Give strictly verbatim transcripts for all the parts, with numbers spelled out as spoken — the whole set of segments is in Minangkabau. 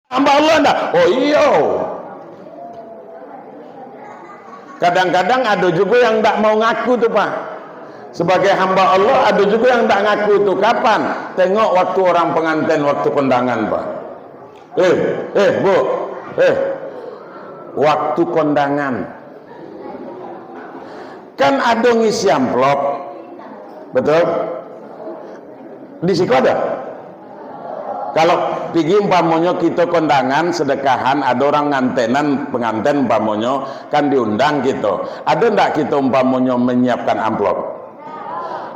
Hamba Allah ndak? Oh iyo. Kadang-kadang ado jugo yang ndak mau ngaku tu, Pak. Sebagai hamba Allah, ado jugo yang ndak ngaku tu. Kapan? Tengok waktu orang penganten, waktu kondangan, Pak. Eh, eh, Bu. Eh. Waktu kondangan. Kan ado ngisi amplop. Betul? Di siko ado. Kalau pigi umpamonyo kito kondangan, sedekahan, ado urang ngantenan, penganten umpamonyo, kan diundang kito. Ado ndak kito umpamonyo menyiapkan amplop?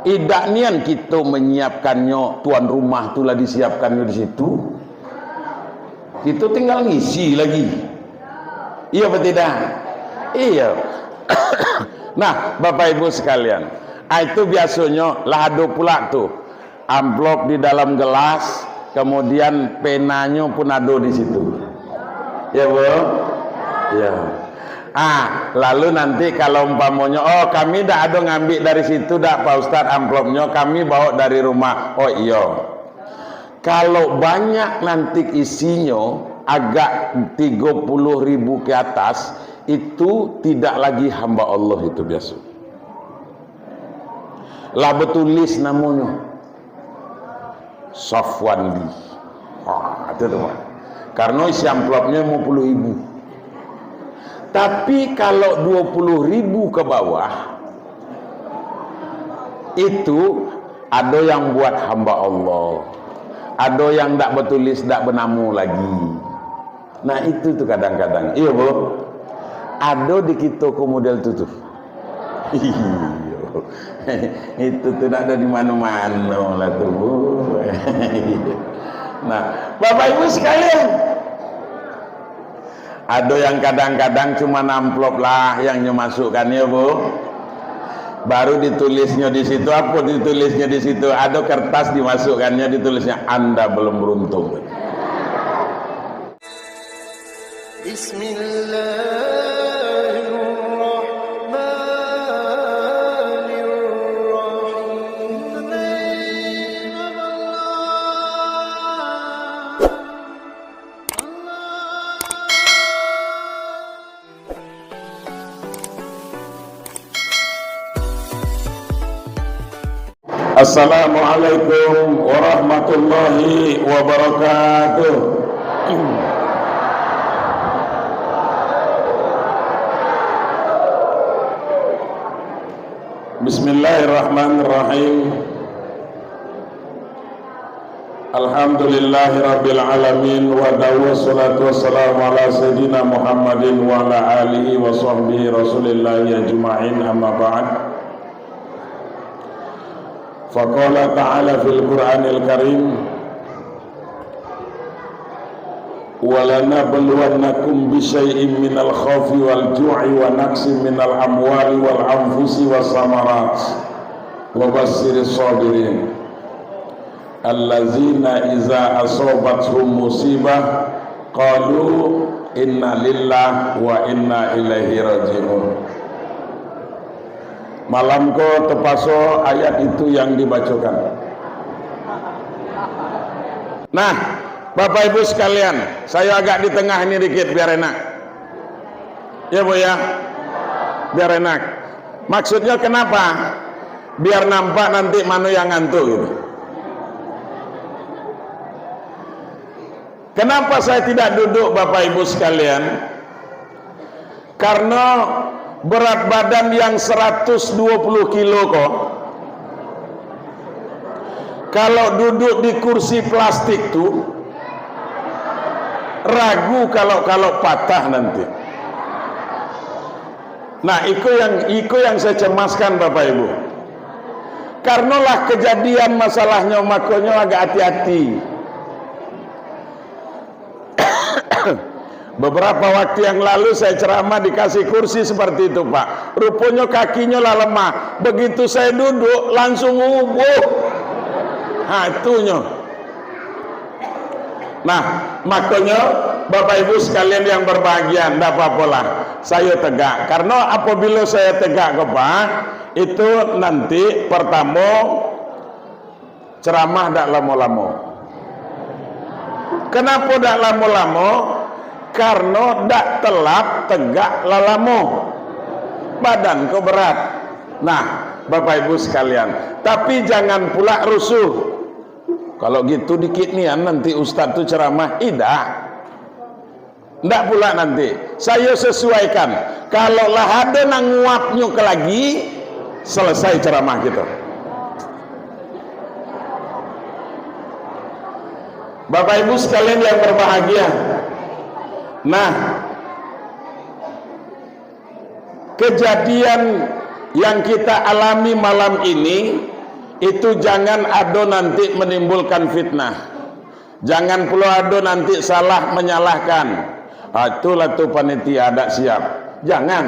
Idak nian kito menyiapkannyo, tuan rumah tu lah disiapkannyo di situ. Kito tinggal ngisi lagi. Iyo apa tidak? Iyo. Nah, Bapak Ibu sekalian, ah, itu biasonyo lah ado pula tu, amplop di dalam gelas, kemudian penanyo pun ado di situ. Ya, Bu? Ya. Ah, lalu nanti kalau umpamonyo, "Oh, kami dak ado ngambik dari situ dak, Pak Ustadz, amplopnyo, kami bawa dari rumah." Oh, iyo. Kalau banyak nanti isinyo, agak tigo puluh ribu ke atas, itu tidak lagi hamba Allah itu biaso. Lah batulis namonyo. Safwandi. Ha, itu tu, Pak. Karena isi amplopnyo limo puluh ribu. Tapi kalau dua puluh ribu ke bawah, itu ado yang buat hamba Allah. Ado yang ndak batulis, ndak banamo lagi. Nah, itu tu kadang-kadang. Iyo, Bu. Ado di kito ko model tu, tu. Iyo. Itu tu ndak ado di mano-mano lah tu, Bu. Nah, Bapak Ibu sekalian, ado yang kadang-kadang cuma amplop lah yang nyo masukkan, yo, Bu. Baru ditulisnyo di situ, apo ditulisnyo di situ? Ado kertas dimasukkannyo, ditulisnyo, "Anda belum beruntung." Bismillahirrahmanirrahim. Assalamualaikum warahmatullahi wabarakatuh. Bismillahirrahmanirrahim. Alhamdulillahirabbil alamin, wa dawu, wassalatu wassalamu ala sayyidina Muhammadin wa ala alihi wa sahbihi rasulillahi ajma'in, amma ba'd. Faqala ta'ala fil Qur'anil Karim, "Walanabluwannakum bisyai'im minal khaufi wal ju'i wa naqsim minal amwali wal anfusi was samarat, wa basyiris sabirin." Allazina iza asobathum musibah, qalu inna lillahi wa inna ilaihi raji'un. Malam ko terpaso ayat itu yang dibacokan. Nah, Bapak Ibu sekalian, saya agak di tengah ini dikit biar enak. Ya, Bu, ya? Biar enak. Maksudnya kenapa? Biar nampak nanti mano yang ngantuk gitu. Kenapa saya tidak duduk, Bapak Ibu sekalian? Karena berat badan yang seratus dua puluh kilo ko, kalau duduk di kursi plastik tu, ragu kalau, kalau patah nanti. Nah, iko yang, iko yang saya cemaskan, Bapak Ibu. Karena lah kejadian masalahnyo, makonyo agak hati-hati. Beberapa waktu yang lalu saya ceramah dikasih kursi seperti itu, Pak. Ruponyo kakinyo lah lemah. Begitu saya duduk, langsung rubuh. Ha, itunyo. Nah, makonyo, Bapak Ibu sekalian yang berbahagia, ndak apa-apalah, sayo tegak. Karena apabila saya tegak ko, Pak, itu nanti pertamo ceramah ndak lamo-lamo. Kanapo dak lamo-lamo? Karno dak telap tegak lalamo. Badan ko berat. Nah, Bapak Ibu sekalian, tapi jangan pula rusuh. Kalau gitu dikit nian nanti ustaz tu ceramah, idak. Ndak pula nanti. Sayo sesuaikan. Kalau lah ado nan nguapnyo ka lagi, selesai ceramah kito. Bapak Ibu sekalian yang berbahagia. Nah, kejadian yang kita alami malam ini, itu jangan ado nanti menimbulkan fitnah. Jangan pulo ado nanti salah menyalahkan. Ah, itulah tu panitia dak siap. Jangan.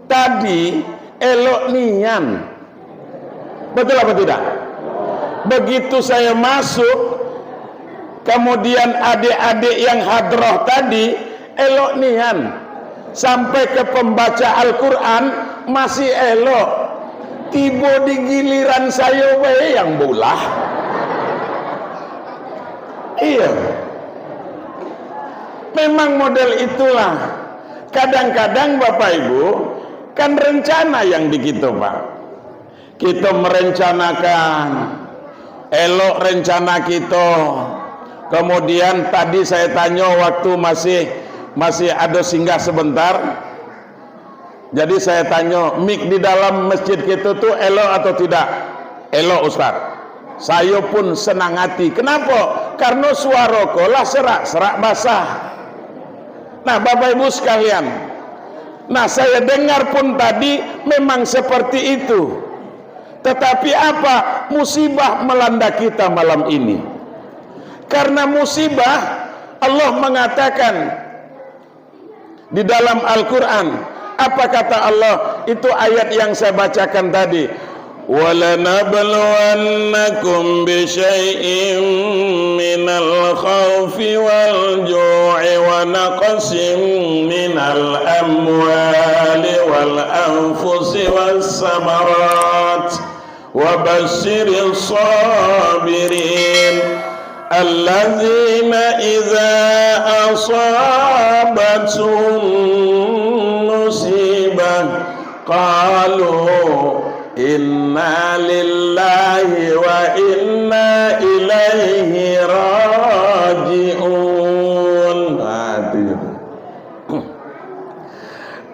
Tadi elok nian. Betul apa tidak? Begitu saya masuk, kemudian adik-adik yang hadroh tadi, elok nian. Sampai ke pembaca Al-Quran, masih elok. Tibo di giliran sayo bae yang bulah. Iya. Memang model itulah. Kadang-kadang Bapak Ibu, kan rencana yang di kito, Pak. Kito merencanakan, elok rencana kito. Kemudian tadi saya tanyo waktu masih, masih ado singgah sebentar. Jadi saya tanyo, mik di dalam masjid kito tu elok atau tidak? Elok, Ustaz. Sayo pun senang hati. Kenapo? Karno suaro ko lah serak-serak basah. Nah, Bapak Ibu sekalian, nah, saya dengar pun tadi memang seperti itu. Tetapi apa? Musibah melanda kita malam ini. Karena musibah, Allah mengatakan di dalam Al-Quran, apa kata Allah? Itu ayat yang saya bacakan tadi. وَلَنَبْلُوَنَّكُمْ بِشَيْءٍ مِّنَ الْخَوْفِ وَالْجُوعِ وَنَقْصٍ مِّنَ الْأَمْوَالِ وَالْأَنْفُسِ وَالثَّمَرَاتِ وَبَشِّرِ الصَّابِرِينَ الَّذِينَ إِذَا أَصَابَتْهُم مُّصِيبَةٌ قَالُوا إِنَّا لِلَّهِ وَإِنَّا إِلَيْهِ رَاجِعُونَ. Nah, itu, itu.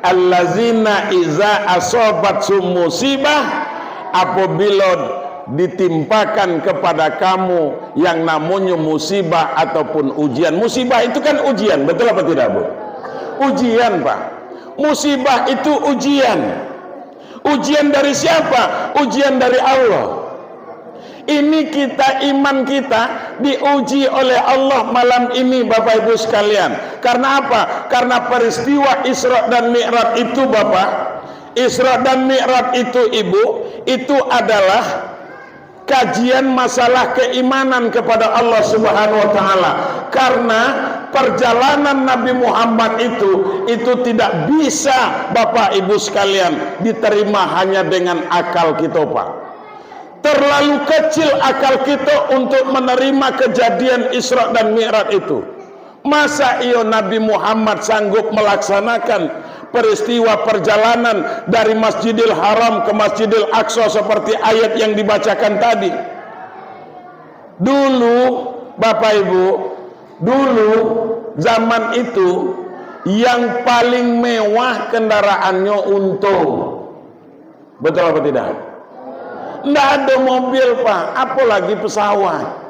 Allazina iza asobathum musibah, apabila ditimpakan kepada kamu yang namonyo musibah ataupun ujian. Musibah itu kan ujian, betul apa tidak, Bu? Ujian, Pak. Musibah itu ujian. Ujian dari siapa? Ujian dari Allah. Ini kita, iman kita diuji oleh Allah malam ini, Bapak Ibu sekalian. Karena apa? Karena peristiwa Isra dan Mi'raj itu, Bapak, Isra dan Mi'raj itu, Ibu, itu adalah kajian masalah keimanan kepada Allah Subhanahu wa Ta'ala. Karena perjalanan Nabi Muhammad itu, itu tidak bisa, Bapak Ibu sekalian, diterima hanya dengan akal kita, Pak. Terlalu kecil akal kita untuk menerima kejadian Isra dan Mi'raj itu. Masa iyo Nabi Muhammad sanggup melaksanakan peristiwa perjalanan dari Masjidil Haram ke Masjidil Aqsa seperti ayat yang dibacakan tadi? Dulu, Bapak Ibu, dulu zaman itu yang paling mewah kendaraannyo unta. Betul apa tidak? Ndak ado mobil, Pak, apolagi pesawat.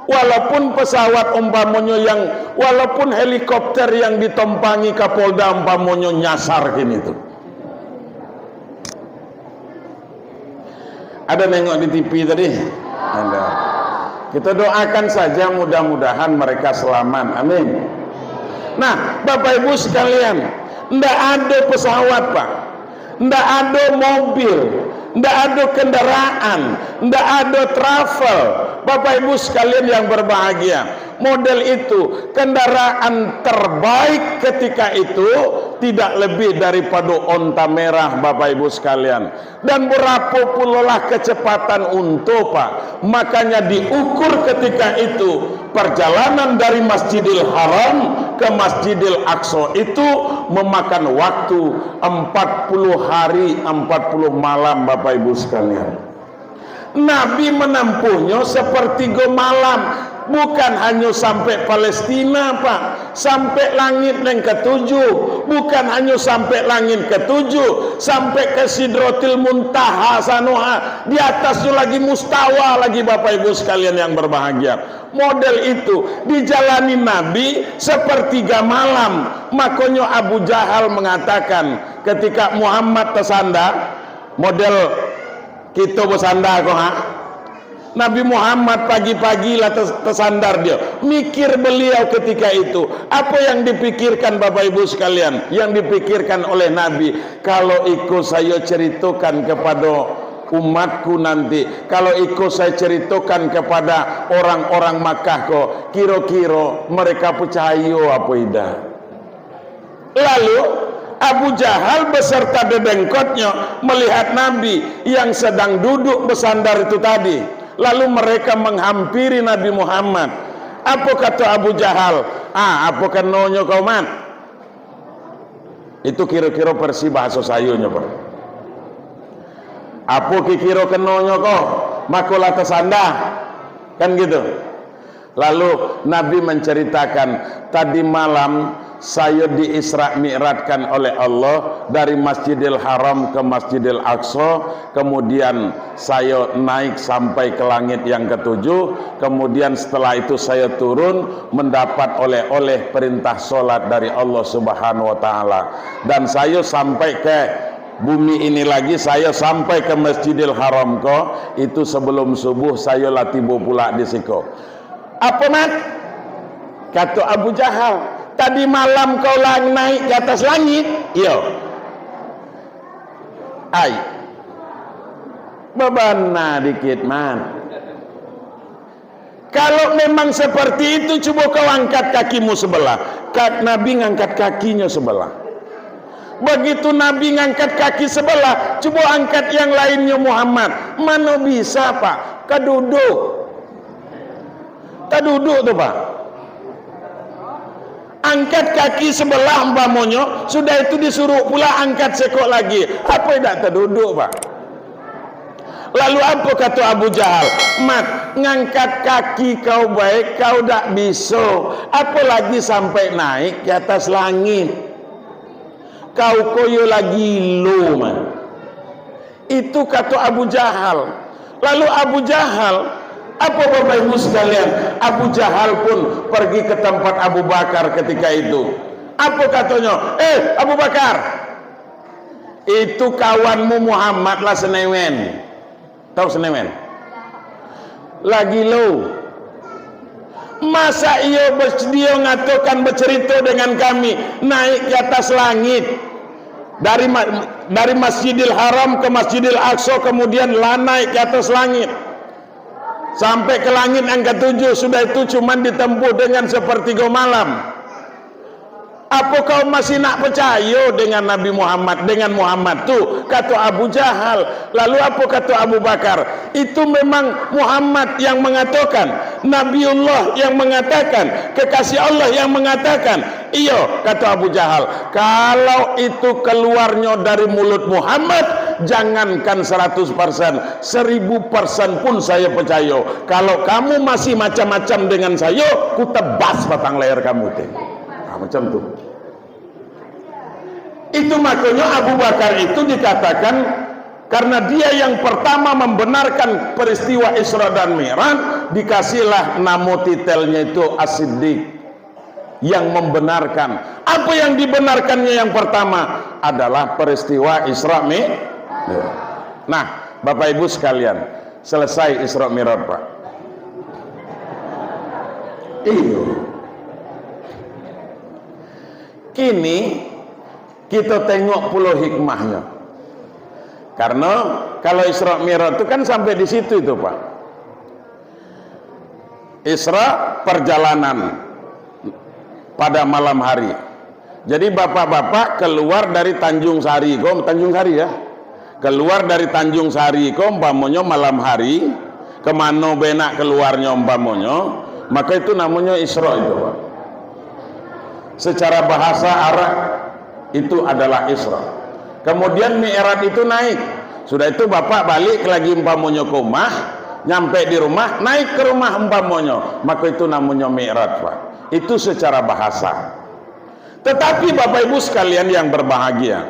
Walaupun pesawat umpamonyo yang, walaupun helikopter yang ditompangi Kapolda umpamonyo nyasar kini tu. Ada nengok di T V tadi? Ada. Kita doakan saja mudah-mudahan mereka selamat. Amin. Nah, Bapak Ibu sekalian, ndak ada pesawat, Pak. Ndak ada mobil, ndak ada kendaraan, ndak ada travel. Bapak Ibu sekalian yang berbahagia, model itu, kendaraan terbaik ketika itu, Tidak lebih daripado onta merah, Bapak Ibu sekalian. Dan barapo pulolah kacepatan unto, Pak. Makanya diukur ketika itu, perjalanan dari Masjidil Haram ke Masjidil Aqsa itu memakan waktu empat puluh hari, empat puluh malam, Bapak Ibu sekalian. Nabi menempuhnyo sapartigo malam, bukan hanyo sampai Palestina, Pak, sampai langit nan katujuh, bukan hanyo sampai langit katujuh, sampai ka Sidratil Muntaha sano, ha, di atasnyo lagi mustawa lagi, Bapak Ibu sekalian yang berbahagia. Model itu dijalani Nabi sapartiga malam. Makonyo Abu Jahal mengatakan, ketika Muhammad tersandar, model kito bersandar ko, ha? Nabi Muhammad pagi-pagi lah tes-, tersandar dia. Mikir beliau ketika itu. Apa yang dipikirkan, Bapak Ibu sekalian? Yang dipikirkan oleh Nabi, kalau iko sayo ceritokan kepada umatku nanti, kalau iko sayo ceritokan kepada orang-orang Makkah ko, kiro-kiro mereka percayo apa indak? Lalu, Abu Jahal beserta dedengkotnyo melihat Nabi yang sedang duduk bersandar itu tadi. Lalu mereka menghampiri Nabi Muhammad. Apo kato Abu Jahal? "Ah, apo kenonyo kau, Mat?" Itu kiro-kiro versi bahaso sayonyo, Pak. "Apo kikiro kenonyo ko, mako lah tasanda?" Kan gitu. Lalu Nabi menceritakan, "Tadi malam sayo di-Isra Mi'rajkan oleh Allah dari Masjidil Haram ke Masjidil Aqsa, kemudian sayo naik sampai ke langit yang ketujuh, kemudian setelah itu sayo turun mendapat oleh-oleh perintah solat dari Allah Subhanahu wa Taala. Dan sayo sampai ke bumi ini lagi, sayo sampai ke Masjidil Haram ko, itu sebelum subuh sayo lah tibo pula di siko." "Apo, Mat?" Kato Abu Jahal, "Tadi malam kau lah naik ke atas langit?" "Iyo." "Ai, babana dikit, Mat. Kalau memang seperti itu, cubo kau angkat kakimu sebelah." Ka-, Nabi ngangkat kakinyo sebelah. Begitu Nabi ngangkat kaki sebelah, cubo angkat yang lainnyo, Muhammad. Mano bisa, Pak? Kaduduk. Taduduk tu, Pak. Angkat kaki sebelah umpamonyo, sudah itu disuruh pula angkat sekok lagi. Apo indak taduduk, Pak? Lalu apo kato Abu Jahal? "Mat, ngangkat kaki kau bae, kau dak biso, apolagi sampai naik ke atas langit. Kau ko yo lah gilo, Mat." Itu kato Abu Jahal. Lalu Abu Jahal, apo Bapak Ibu sekalian, Abu Jahal pun pergi ke tempat Abu Bakar ketika itu. Apo katonyo? "Eh, Abu Bakar, itu kawanmu Muhammad lah senewen." Tahu senewen? Lah gilo. Masa iyo bes-, dio ngatokan, bercerito dengan kami, naik ke atas langit. Dari ma-, dari Masjidil Haram ke Masjidil Aqsa, kemudian lah naik ke atas langit. Sampai ke langit yang ketujuh, sudah itu cuman ditempuh dengan sepertigo malam. "Apo kau masih nak percayo dengan Nabi Muhammad, dengan Muhammad tu?" kato Abu Jahal. Lalu apo kato Abu Bakar? "Itu memang Muhammad yang mengatakan, Nabiullah yang mengatakan, kekasih Allah yang mengatakan." "Iyo," kato Abu Jahal, "kalau itu keluarnyo dari mulut Muhammad, jangankan seratus persen, seribu persen pun saya percayo. Kalau kamu masih macam-macam dengan sayo, kutebas batang leher kamu tu." Nah, macam tu. Itu makonyo Abu Bakar itu dikatakan, karena dia yang pertama membenarkan peristiwa Isra dan Mi'raj, dikasihlah namo titelnya itu As-Siddiq, yang membenarkan. Apa yang dibenarkannya yang pertama adalah peristiwa Isra Mi-, Mi'raj. Nah, Bapak Ibu sekalian, selesai Isra Mi'raj, Pak. Iyo. Kini, kito tengok pulo hikmahnyo. Karena kalau Isra Mi'raj tu kan sampai di situ itu, Pak. Isra, perjalanan pada malam hari. Jadi bapak-bapak keluar dari Tanjung Sari ko, Tanjung Sari ya, keluar dari Tanjung Sari ko umpamonyo malam hari, kemano benak keluarnyo umpamonyo, maka itu namonyo Isra itu, Pak. Secara bahasa Arab itu adalah Isra. Kemudian Mi'raj itu naik. Sudah itu bapak balik lagi umpamonyo ke rumah, nyampe di rumah, naik ke rumah umpamonyo, maka itu namonyo Mi'raj, Pak. Itu secara bahasa. Tetapi Bapak Ibu sekalian yang berbahagia,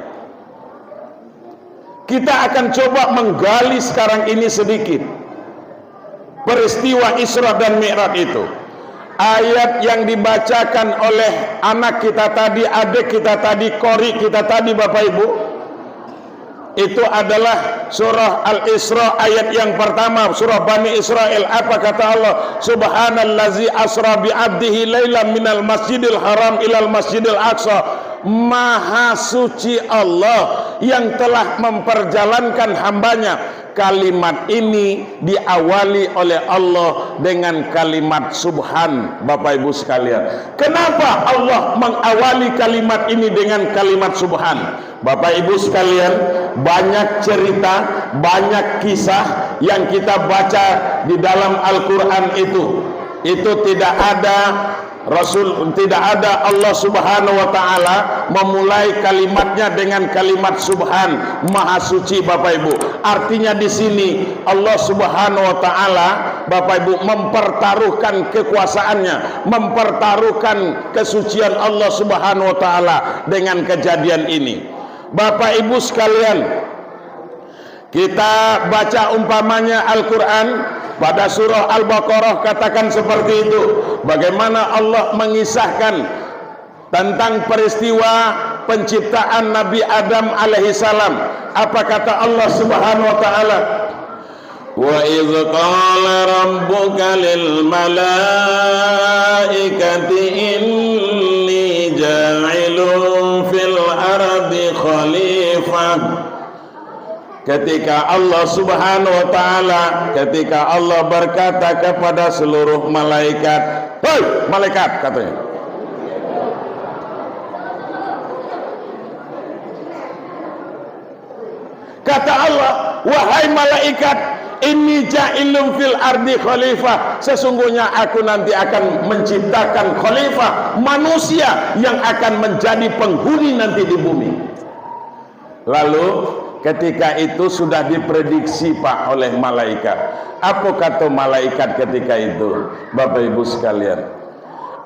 kita akan coba menggali sekarang ini sedikit peristiwa Isra dan Mi'raj itu. Ayat yang dibacakan oleh anak kita tadi, adik kita tadi, qori kita tadi, Bapak Ibu, itu adalah surah Al-Isra ayat yang pertama, surah Bani Israel. Apa kata Allah? "Subhanallazi asra bi abdihi lailam minal masjidil haram ilal masjidil aqsa." Maha suci Allah yang telah memperjalankan hambanya. Kalimat ini diawali oleh Allah dengan kalimat subhan, Bapak Ibu sekalian. Kenapa Allah mengawali kalimat ini dengan kalimat subhan? Bapak Ibu sekalian, banyak cerita, banyak kisah yang kita baca di dalam Al-Quran itu. Itu tidak ada Rasul, tidak ada Allah Subhanahu wa Ta'ala memulai kalimatnya dengan kalimat subhan, maha suci, Bapak Ibu. Artinya di sini Allah Subhanahu wa Ta'ala, Bapak Ibu, mempertaruhkan kekuasaannya, mempertaruhkan kesucian Allah Subhanahu wa Ta'ala dengan kejadian ini. Bapak Ibu sekalian, kita baca umpamanya Al-Quran pada surah Al-Baqarah katakan seperti itu. Bagaimana Allah mengisahkan tentang peristiwa penciptaan Nabi Adam alaihissalam. Apa kata Allah Subhanahu wa Ta'ala? "Wa idh qala rabbuka lil malaikati inni ja'ilun fil ardi khalifah." Ketika Allah Subhanahu wa Ta'ala, ketika Allah berkata kepada seluruh malaikat, "Hei, malaikat," katanya. Kata Allah, "Wahai malaikat, inni ja'ilun fil ardi khalifah, sesungguhnya aku nanti akan menciptakan khalifah, manusia yang akan menjadi penghuni nanti di bumi." Lalu, ketika itu sudah diprediksi, Pak, oleh malaikat. Apa kata malaikat ketika itu, Bapak Ibu sekalian?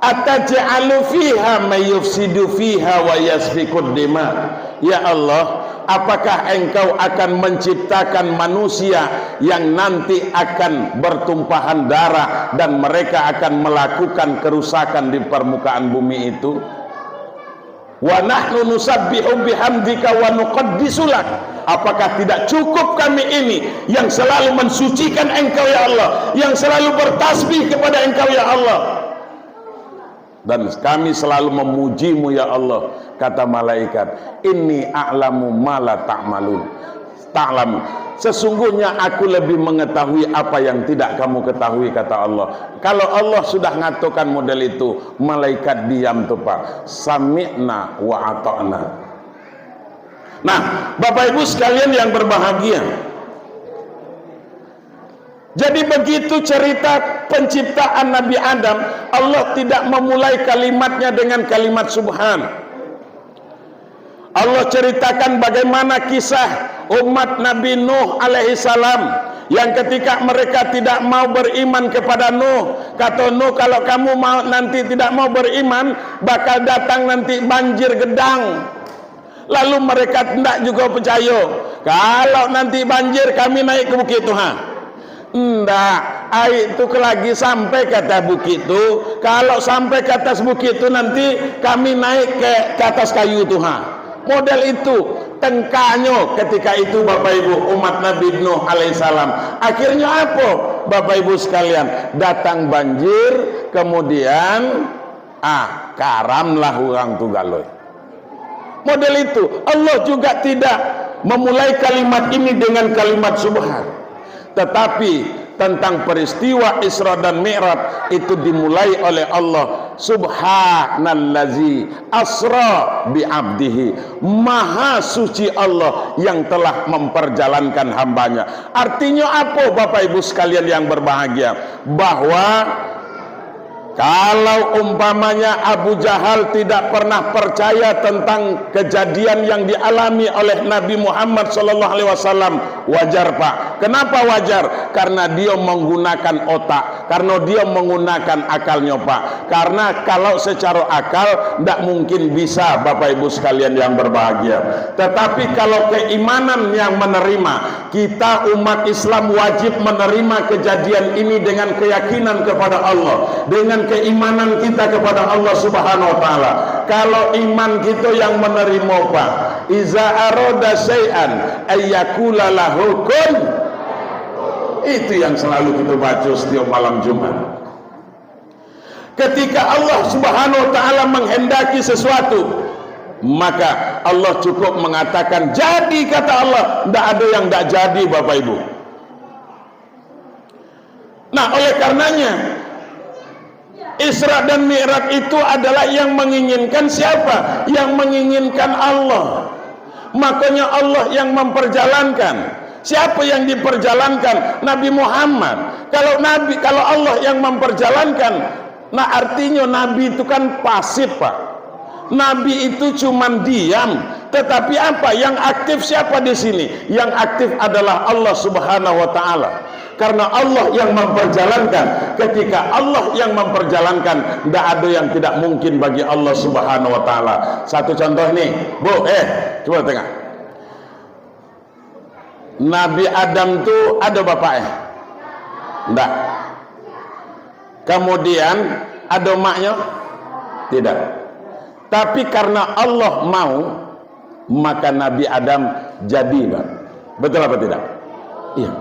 "Ataj'alu fiha may yufsidu fiha wa yasfikud dima." Ya Allah, apakah Engkau akan menciptakan manusia yang nanti akan bertumpahan darah dan mereka akan melakukan kerusakan di permukaan bumi itu? "Wa nahnu nusabbihu bihamdika wa nuqaddisu lak." Apakah tidak cukup kami ini yang selalu mensucikan Engkau, ya Allah, yang selalu bertasbih kepada Engkau, ya Allah? Dan kami selalu memuji-Mu, ya Allah. Kata malaikat, "Inni a'lamu ma la ta'malun." Ta'lam. "Sesungguhnya aku lebih mengetahui apa yang tidak kamu ketahui," kata Allah. Kalau Allah sudah ngatokan model itu, malaikat diam tu, Pak. Sami'na wa ata'na. Nah, Bapak Ibu sekalian yang berbahagia. Jadi begitu cerita penciptaan Nabi Adam, Allah tidak memulai kalimatnya dengan kalimat subhan. Allah ceritakan bagaimana kisah umat Nabi Nuh alaihissalam, yang ketika mereka tidak mau beriman kepada Nuh, kato Nuh, "Kalau kamu mau, nanti tidak mau beriman, bakal datang nanti banjir gedang." Lalu mereka ndak jugo percayo, "Kalau nanti banjir, kami naik ke bukit tu, ha." "Ndak, aia tu ka lagi sampai ka ateh bukit tu. Kalau sampai ka ateh bukit tu, nanti kami naik ke, ka ateh kayu tu, ha." Model itu tengkanyo ketika itu, Bapak Ibu, umat Nabi Nuh alaihissalam. Akhirnyo apo, Bapak Ibu sekalian? Datang banjir, kemudian, ah, karamlah urang tu galoi. Model itu, Allah juga tidak memulai kalimat ini dengan kalimat subhan. Tetapi tentang peristiwa Isra dan Mi'raj itu dimulai oleh Allah Subhanallazi asra bi abdihi. Maha suci Allah yang telah memperjalankan hambanya. Artinya apa, Bapak Ibu sekalian yang berbahagia? Bahwa kalau umpamanya Abu Jahal tidak pernah percaya tentang kejadian yang dialami oleh Nabi Muhammad sallallahu alaihi wasallam, wajar, Pak. Kenapa wajar? Karena dia menggunakan otak, karena dia menggunakan akalnya, Pak. Karena kalau secara akal, ndak mungkin bisa, Bapak Ibu sekalian yang berbahagia. Tetapi kalau keimanan yang menerima, kita umat Islam wajib menerima kejadian ini dengan keyakinan kepada Allah, dengan keimanan kita kepada Allah Subhanahu wa Ta'ala. Kalau iman kita yang menerima, Pak, "Iza aroda syai'an ayyakula lahu kun." Itu yang selalu kita baca setiap malam Jumat. Ketika Allah Subhanahu wa Ta'ala menghendaki sesuatu, maka Allah cukup mengatakan, "Jadi," kata Allah. Ndak ada yang ndak jadi, Bapak Ibu. Nah, oleh karenanya, Isra dan Mi'raj itu adalah yang menginginkan siapa? Yang menginginkan Allah. Makanya Allah yang memperjalankan. Siapa yang diperjalankan? Nabi Muhammad. Kalau Nabi, kalau Allah yang memperjalankan, nah, artinya Nabi itu kan pasif, Pak. Nabi itu cuman diam. Tetapi apa? Yang aktif siapa di sini? Yang aktif adalah Allah Subhanahu wa Ta'ala. Karena Allah yang memperjalankan. Ketika Allah yang memperjalankan, ndak ada yang tidak mungkin bagi Allah Subhanahu wa Ta'ala. Satu contoh ni, Bu, eh, cuba tengok. Nabi Adam tu ada bapak, eh? Ndak. Kemudian, ada maknyo? Tidak. Tapi karena Allah mau, maka Nabi Adam jadi, Pak. Betul apa tidak? Iya.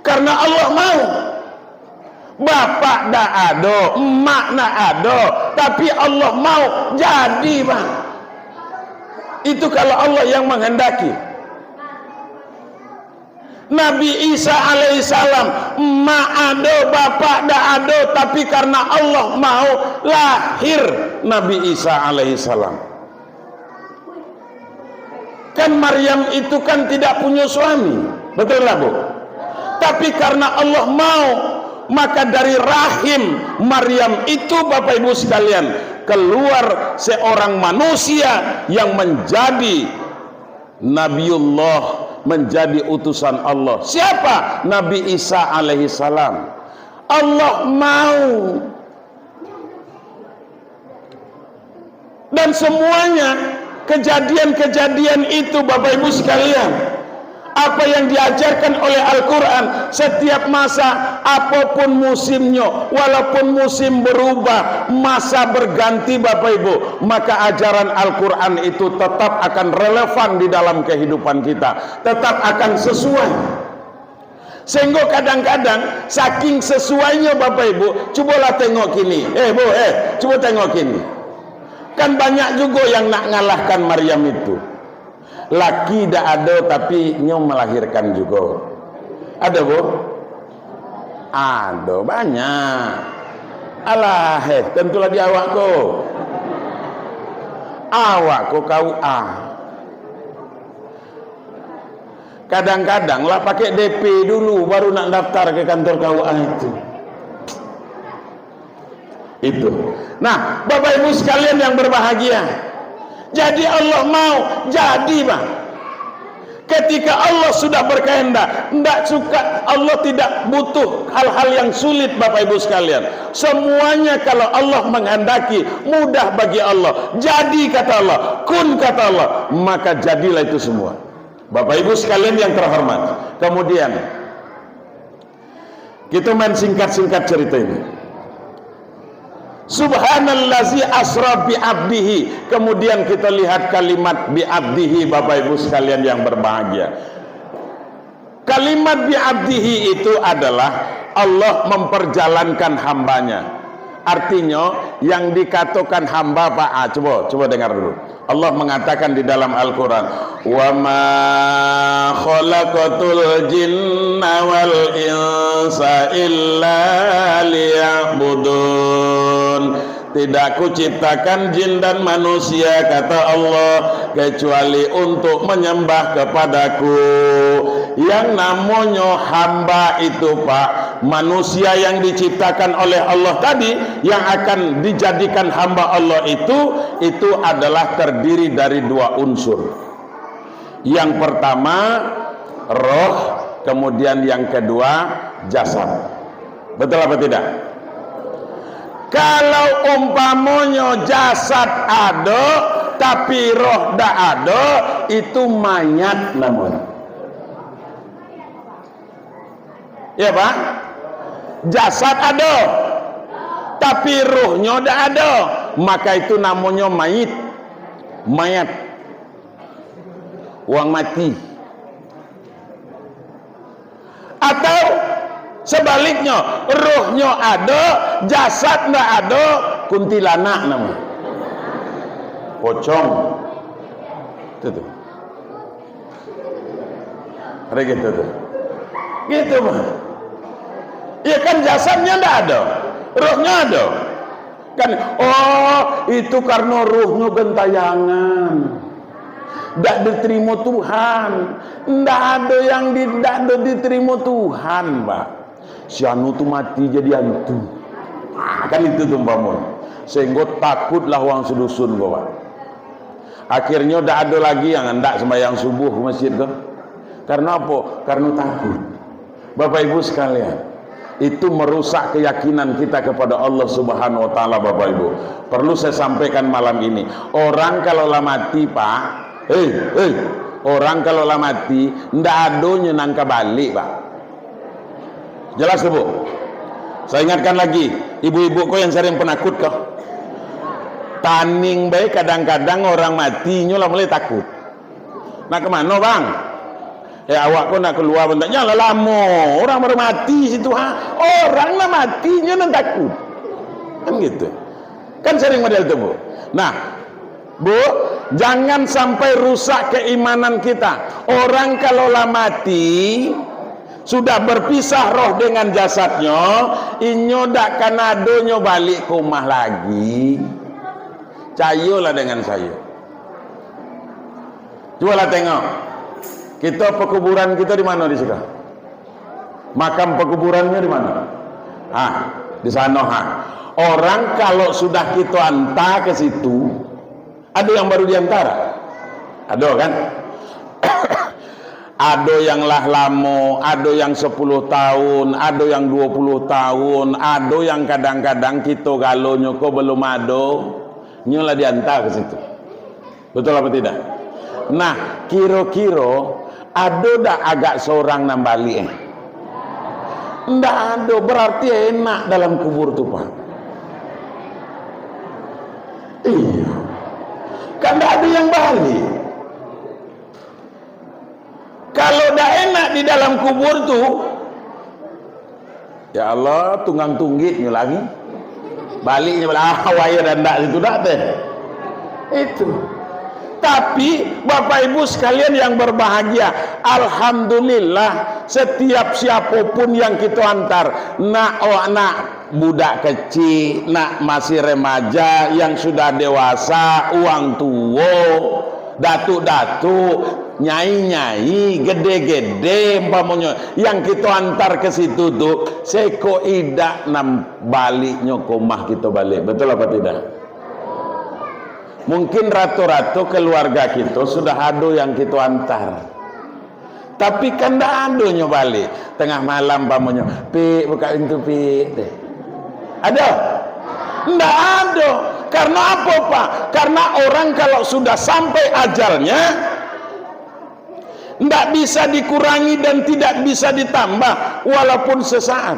Karena Allah mau. Bapak dak ado, emak nak ado, tapi Allah mau, jadi, Bang. Itu kalau Allah yang menghendaki. Nabi Isa alaihissalam, emak ado, bapak dak ado, tapi karena Allah mau, lahir Nabi Isa alaihissalam. Kan Maryam itu kan tidak punya suami, betul lah, Bu? Tapi karena Allah mau, maka dari rahim Maryam itu, Bapak Ibu sekalian, keluar seorang manusia yang menjadi Nabiullah, menjadi utusan Allah. Siapa? Nabi Isa alaihissalam. Allah mau. Dan semuanya, kejadian-kejadian itu, Bapak Ibu sekalian, apa yang diajarkan oleh Al-Quran, setiap masa, apapun musimnya, walaupun musim berubah, masa berganti, Bapak Ibu, maka ajaran Al-Quran itu tetap akan relevan di dalam kehidupan kita, tetap akan sesuai. Sehingga kadang-kadang, saking sesuainyo, Bapak Ibu, cubolah tengok kini. Eh, Bu, eh, cubo tengok kini. Kan banyak jugo yang nak ngalahkan Maryam itu. Laki dak ado, tapi nyo melahirkan jugo. Ado, Bu? Ado, banyak. Alah, eh, tentulah di awak ko. Awak ko K U A. Kadang-kadang lah pakai D P dulu, baru nak daftar ke kantor K U A itu. Itu. Nah, Bapak Ibu sekalian yang berbahagia, jadi Allah mau, jadi, Bang. Ketika Allah sudah berkehendak, ndak suka, Allah tidak butuh hal-hal yang sulit, Bapak Ibu sekalian. Semuanya kalau Allah menghendaki, mudah bagi Allah. Jadi, kata Allah, kun, kata Allah, maka jadilah itu semua. Bapak Ibu sekalian yang terhormat, kemudian kita main singkat-singkat cerita ini. Subhanallazi asra bi abdihi. Kemudian kita lihat kalimat bi abdihi, Bapak Ibu sekalian yang berbahagia. Kalimat bi abdihi itu adalah Allah memperjalankan hambanya. Artinyo, yang dikatokan hamba, Pak, ah, cubo, cubo dengar dulu. Allah mangatakan di dalam Al-Quran, "Wa ma khalaqtul jinna wal insa illa liya'budun." Tidak Kuciptakan jin dan manusia, kata Allah, kecuali untuk menyembah kepada-Ku. Yang namonyo hamba itu, Pak, manusia yang diciptakan oleh Allah tadi, yang akan dijadikan hamba Allah itu, itu adalah terdiri dari dua unsur. Yang pertama, roh, kemudian yang kedua, jasad. Betul apa tidak? Kalau umpamonyo jasad ado, tapi roh dak ado, itu mayat namonyo. Ya, Pak? Jasad ado, tapi rohnyo dak ado, maka itu namonyo mayit. Mayat. Urang mati. Atau sebaliknyo, rohnyo ado, jasad ndak ado, kuntilanak namo. Pocong. Itu tu. Ada gitu tu. Gitu, Pak. Ya kan, jasadnya ndak ado, rohnyo ado. Kan, oh, itu karena rohnyo gentayangan. Ndak diterima Tuhan. Ndak ado yang di, ndak ado diterima Tuhan, Pak. Si anu tu mati jadi antu. Ah, kan itu tu umpamo. Sehingga takutlah urang sadusun ko, Pak. Akhirnyo ndak ado lagi yang handak sembahyang subuh ke masjid ko. Karena apa? Karena takut. Bapak Ibu sekalian, itu merusak keyakinan kita kepada Allah Subhanahu wa Ta'ala, Bapak Ibu. Perlu saya sampaikan malam ini, orang kalau lah mati, Pak, hei, hei, orang kalau lah mati, ndak adonyo nan ka balik, Pak. Jelas tu, Bu? Saya ingatkan lagi, ibu-ibu ko yang sering penakut ko. Taning bae kadang-kadang orang mati, inyo lah mulai takut. Nak ke mano, Bang? Eh, awak ko nak kalua bantuak. Nyo lah lamo. Orang baru mati situ, ha? Orang lah mati, nyo nan takut. Kan gitu. Kan sering model tu, Bu. Nah, Bu, jangan sampai rusak keimanan kita. Orang kalau lah mati, sudah berpisah roh dengan jasadnyo, inyo dak kan adonyo balik ke rumah lagi. Cayolah dengan sayo. Cubolah tengok. Kito, pekuburan kito di mano di siko? Makam pekuburannyo di mano? Ah, di sano, ha. Orang kalau sudah kito anta ke situ, ado yang baru dianta? Ado kan? Ado yang lah lamo, ado yang sapuluah tahun, ado yang duo puluah tahun, ado yang kadang-kadang kito galonyo ko belum ado, nyo lah dianta ke situ. Betul apa tidak? Nah, kiro-kiro ado dak agak sorang nan balik, eh? Ndak ado, berarti enak dalam kubur tu, Pak. Iya. Kan ndak ado yang balik. Kalau dak enak di dalam kubur tu, ya Allah, tunggang tunggiknyo lagi. Baliknyo bala, ah, wayah dandak situ dak teh. Itu. Tapi, Bapak Ibu sekalian yang berbahagia, alhamdulillah, setiap siapapun yang kita antar, nak awak nak budak kecik, nak masih remaja, yang sudah dewasa, urang tuo, datuk-datuk, nyai-nyai, gede-gede, umpamonyo, yang kito antar ke situ tu, seko idak nan baliknyo ka rumah kito balik. Betul apa tidak? Mungkin rato-rato keluarga kito sudah ado yang kito antar. Tapi kan ndak adonyo balik. Tengah malam umpamonyo, "Pik, buka pintu, Pik," deh. Ado? Ndak ado. Karena apa, Pak? Karena orang kalau sudah sampai ajalnya, ndak bisa dikurangi dan tidak bisa ditambah, walaupun sesaat.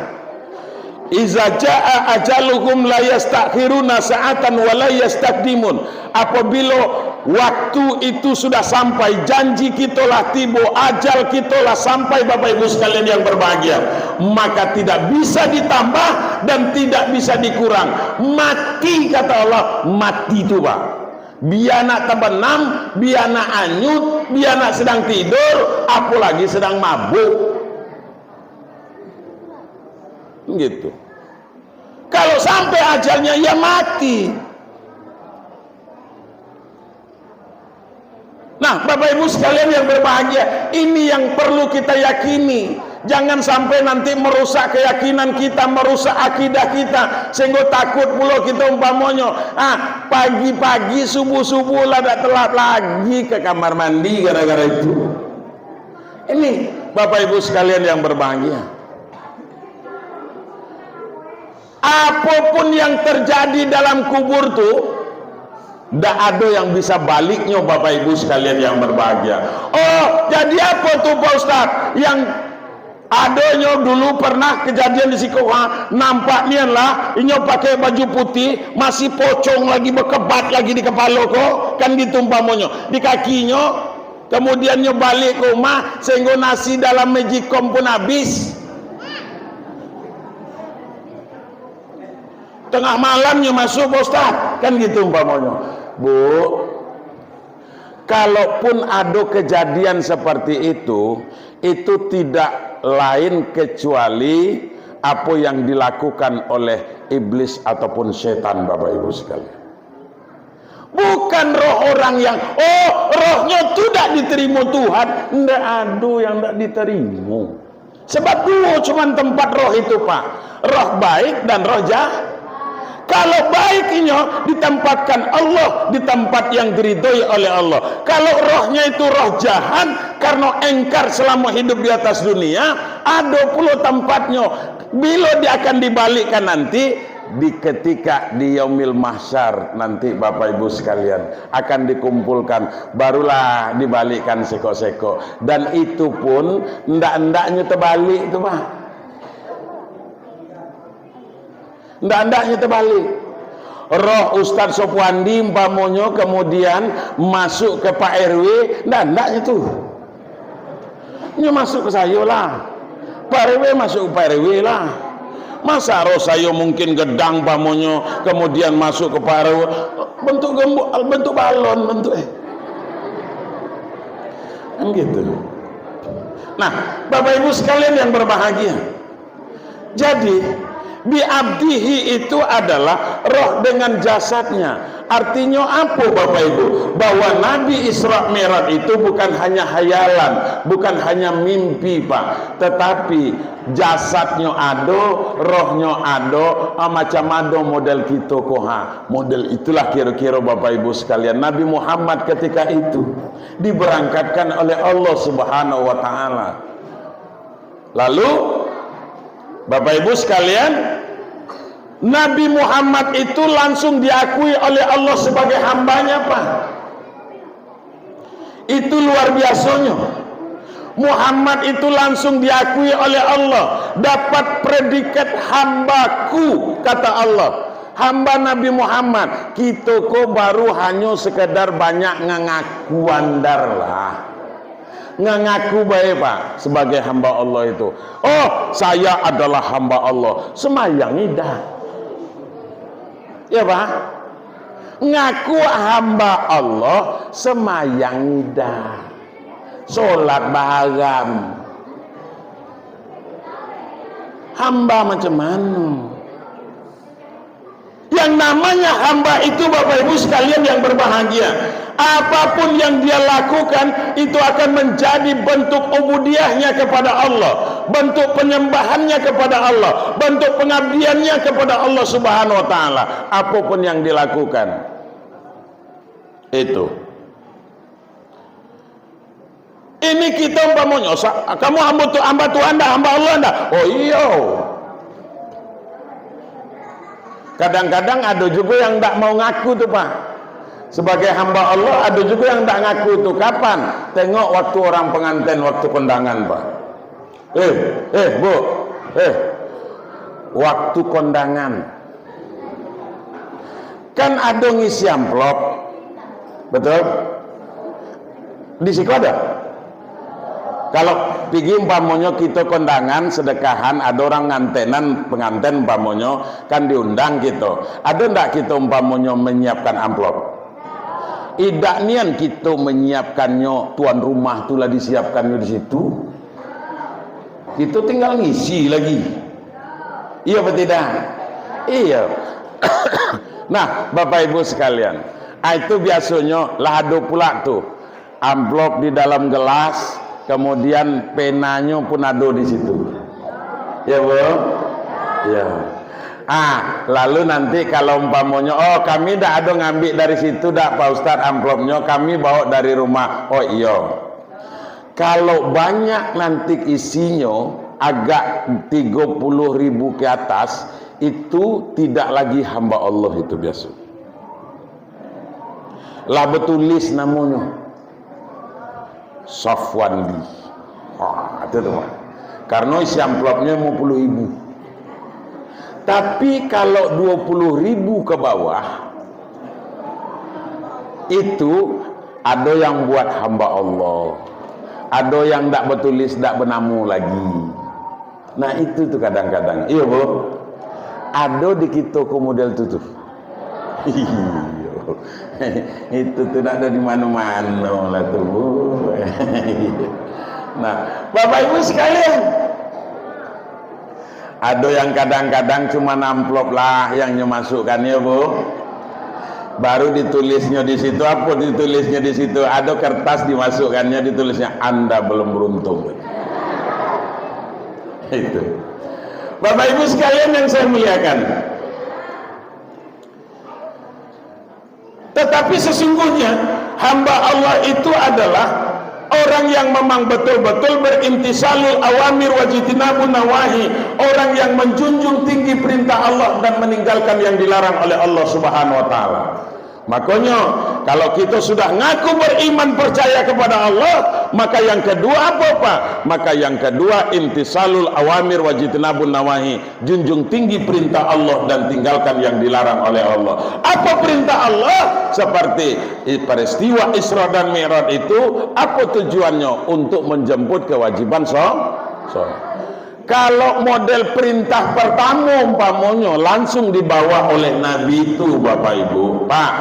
"Iza jaa ajaluhum la yastakhiruna sa'atan wa la yastaqdimun." Apabila waktu itu sudah sampai, janji kita lah tibo, ajal kita lah sampai, Bapak Ibu sekalian yang berbahagia, maka tidak bisa ditambah dan tidak bisa dikurang. Mati, kata Allah, mati tu, Pak. Bia nak tabenam, bia nak anyut, bia nak sedang tidur, apolagi sedang mabuk. Gitu. Kalau sampai ajalnya, ya mati. Nah, Bapak Ibu sekalian yang berbahagia, ini yang perlu kita yakini. Jangan sampai nanti merusak keyakinan kita, merusak akidah kita, sehingga takut pulo kita umpamonyo, ah, pagi-pagi, subuh-subuh lah dak telat lagi ke kamar mandi gara-gara itu. Ini, Bapak Ibu sekalian yang berbahagia. Apapun yang terjadi dalam kubur tu, ndak ado yang bisa baliknyo, Bapak Ibu sekalian yang berbahagia. Oh, jadi apa tu, Pak Ustaz? Yang adonyo dulu pernah kejadian di siko, ha, nampak nian lah, inyo pakai baju putih, masih pocong lagi, bekebat lagi di kepala ko, kan gitu umpamonyo. Di kakinyo, kemudian nyo balik ke rumah, sehingga nasi dalam magicom pun habis. Tengah malam nyo masuk, Pak Ustaz. Kan gitu umpamonyo. Bu, kalaupun ado kejadian seperti itu, itu tidak lain kecuali apa yang dilakukan oleh iblis ataupun setan, Bapak Ibu sekalian. Bukan roh orang yang, oh, rohnyo tu dak diterimo Tuhan. Ndak ado yang dak diterimo. Sebab duo cuman tempat roh itu, Pak. Roh baik dan roh jahat. Kalau baik inyo ditempatkan Allah di tempat yang diridhoi oleh Allah. Kalau rohnya itu roh jahat, karena engkar selama hidup di atas dunia, ado pulo tempatnyo. Bila dia akan dibalikkan nanti, di ketika di Yaumil Mahsyar nanti, Bapak Ibu sekalian, akan dikumpulkan, barulah dibalikkan sekok-sekok. Dan itu pun ndak-ndaknyo terbalik tu, Pak. Ndak-ndaknyo terbalik. Roh Ustaz Sopwandi umpamonyo kemudian masuk ke Pak R W, ndak-ndaknyo tu. Nyo masuk ke sayo lah. Pak R W masuk ke Pak R W lah. Masa roh sayo mungkin gedang umpamonyo, kemudian masuk ke Pak R W, bentuk gembok, bentuk balon, bentuk, eh. Kan gitu. Nah, Bapak Ibu sekalian yang berbahagia, jadi, bi abdihi itu adalah roh dengan jasadnya. Artinyo apo, Bapak Ibu? Bahwa Nabi Isra Mi'raj itu bukan hanya hayalan, bukan hanya mimpi, Pak. Tetapi jasadnyo ado, rohnyo ado, ah, macam ado model kito ko, ha. Model itulah kiro-kiro, Bapak Ibu sekalian. Nabi Muhammad ketika itu diberangkatkan oleh Allah Subhanahu wa Ta'ala. Lalu, Bapak Ibu sekalian, Nabi Muhammad itu langsung diakui oleh Allah sebagai hambanya, Pak. Itu luar biasonyo. Muhammad itu langsung diakui oleh Allah, dapat predikat hambaku, kata Allah. Hamba Nabi Muhammad, kito ko baru hanyo sekedar banyak ngangaku andar lah. Ngangaku bae, Pak, sebagai hamba Allah itu. "Oh, saya adalah hamba Allah." Semayang idak. Ya, Pak? Ngaku hamba Allah, semayang idak. Solat baharam. Hamba macam mano? Yang namanya hamba itu, Bapak Ibu sekalian yang berbahagia, apapun yang dia lakukan, itu akan menjadi bentuk ubudiahnya kepada Allah, bentuk penyembahannya kepada Allah, bentuk pengabdiannya kepada Allah Subhanahu wa Ta'ala. Apapun yang dilakukan, itu. Ini kita umpamonyo, sa-, "Kamu hamba tu, hamba Tuhan dah, hamba Allah dah?" Oh, iyo. Kadang-kadang ado jugo yang ndak mau ngaku tu, Pak. Sebagai hamba Allah, ado jugo yang ndak ngaku tu. Kapan? Tengok waktu orang penganten, waktu kondangan, Pak. "Eh, eh, Bu, eh, Waktu kondangan. Kan ado ngisi amplop. Betul? Di siko ado? Kalau pigi umpamonyo kito kondangan, sedekahan, ado urang ngantenan, penganten umpamonyo, kan diundang kito. Ado ndak kito umpamonyo menyiapkan amplop? Idak nian kito menyiapkannyo, tuan rumah tu lah disiapkannyo di situ. Kito tinggal ngisi lagi. Iyo apa tidak? Iyo. Nah, Bapak Ibu sekalian, ah, itu biasonyo lah ado pula tu, amplop di dalam gelas, kemudian penanyo pun ado di situ. Ya, Bu? Ya. Ah, lalu nanti kalau umpamonyo, "Oh, kami dak ado ngambik dari situ dak, Pak Ustadz, amplopnyo, kami bawa dari rumah." Oh, iyo. Kalau banyak nanti isinyo, agak tigo puluh ribu ke atas, itu tidak lagi hamba Allah itu biaso. Lah batulis namonyo, Safwandi. Ha, itu tu, Pak. Karena isi amplopnyo limo puluh ribu. Tapi kalau dua puluh ribu ke bawah, itu ado yang buat hamba Allah. Ado yang ndak batulis, ndak banamo lagi. Nah, itu tu kadang-kadang. Iyo, Bu. Ado di kito ko model tu, tu. Iyo. Itu tu ndak ado di mano-mano lah tu, Bu. Nah, Bapak Ibu sekalian, ado yang kadang-kadang cuma amplop lah yang nyo masukkan, iyo, Bu. Baru ditulisnyo di situ, apo ditulisnyo di situ? Ado kertas dimasukkannyo, ditulisnyo, "Anda belum beruntung." Itu. Bapak Ibu sekalian yang saya muliakan, tetapi sesungguhnya hamba Allah itu adalah orang yang memang betul-betul berimtisalul awamir wajtinabun nawahi, orang yang menjunjung tinggi perintah Allah dan meninggalkan yang dilarang oleh Allah Subhanahu wa Ta'ala. Makonyo, kalau kito sudah ngaku beriman, percaya kepada Allah, maka yang kedua apo, Pak? Maka yang kedua, imtisalul awamir wajtinabun nawahi, junjung tinggi perintah Allah dan tinggalkan yang dilarang oleh Allah. Apo perintah Allah? Seperti i-, peristiwa Isra dan Mi'raj itu, apo tujuannyo? Untuk menjemput kewajiban so-, so-, Kalau model perintah pertamo, umpamonyo, langsung dibawa oleh Nabi tu, Bapak Ibu. Pak,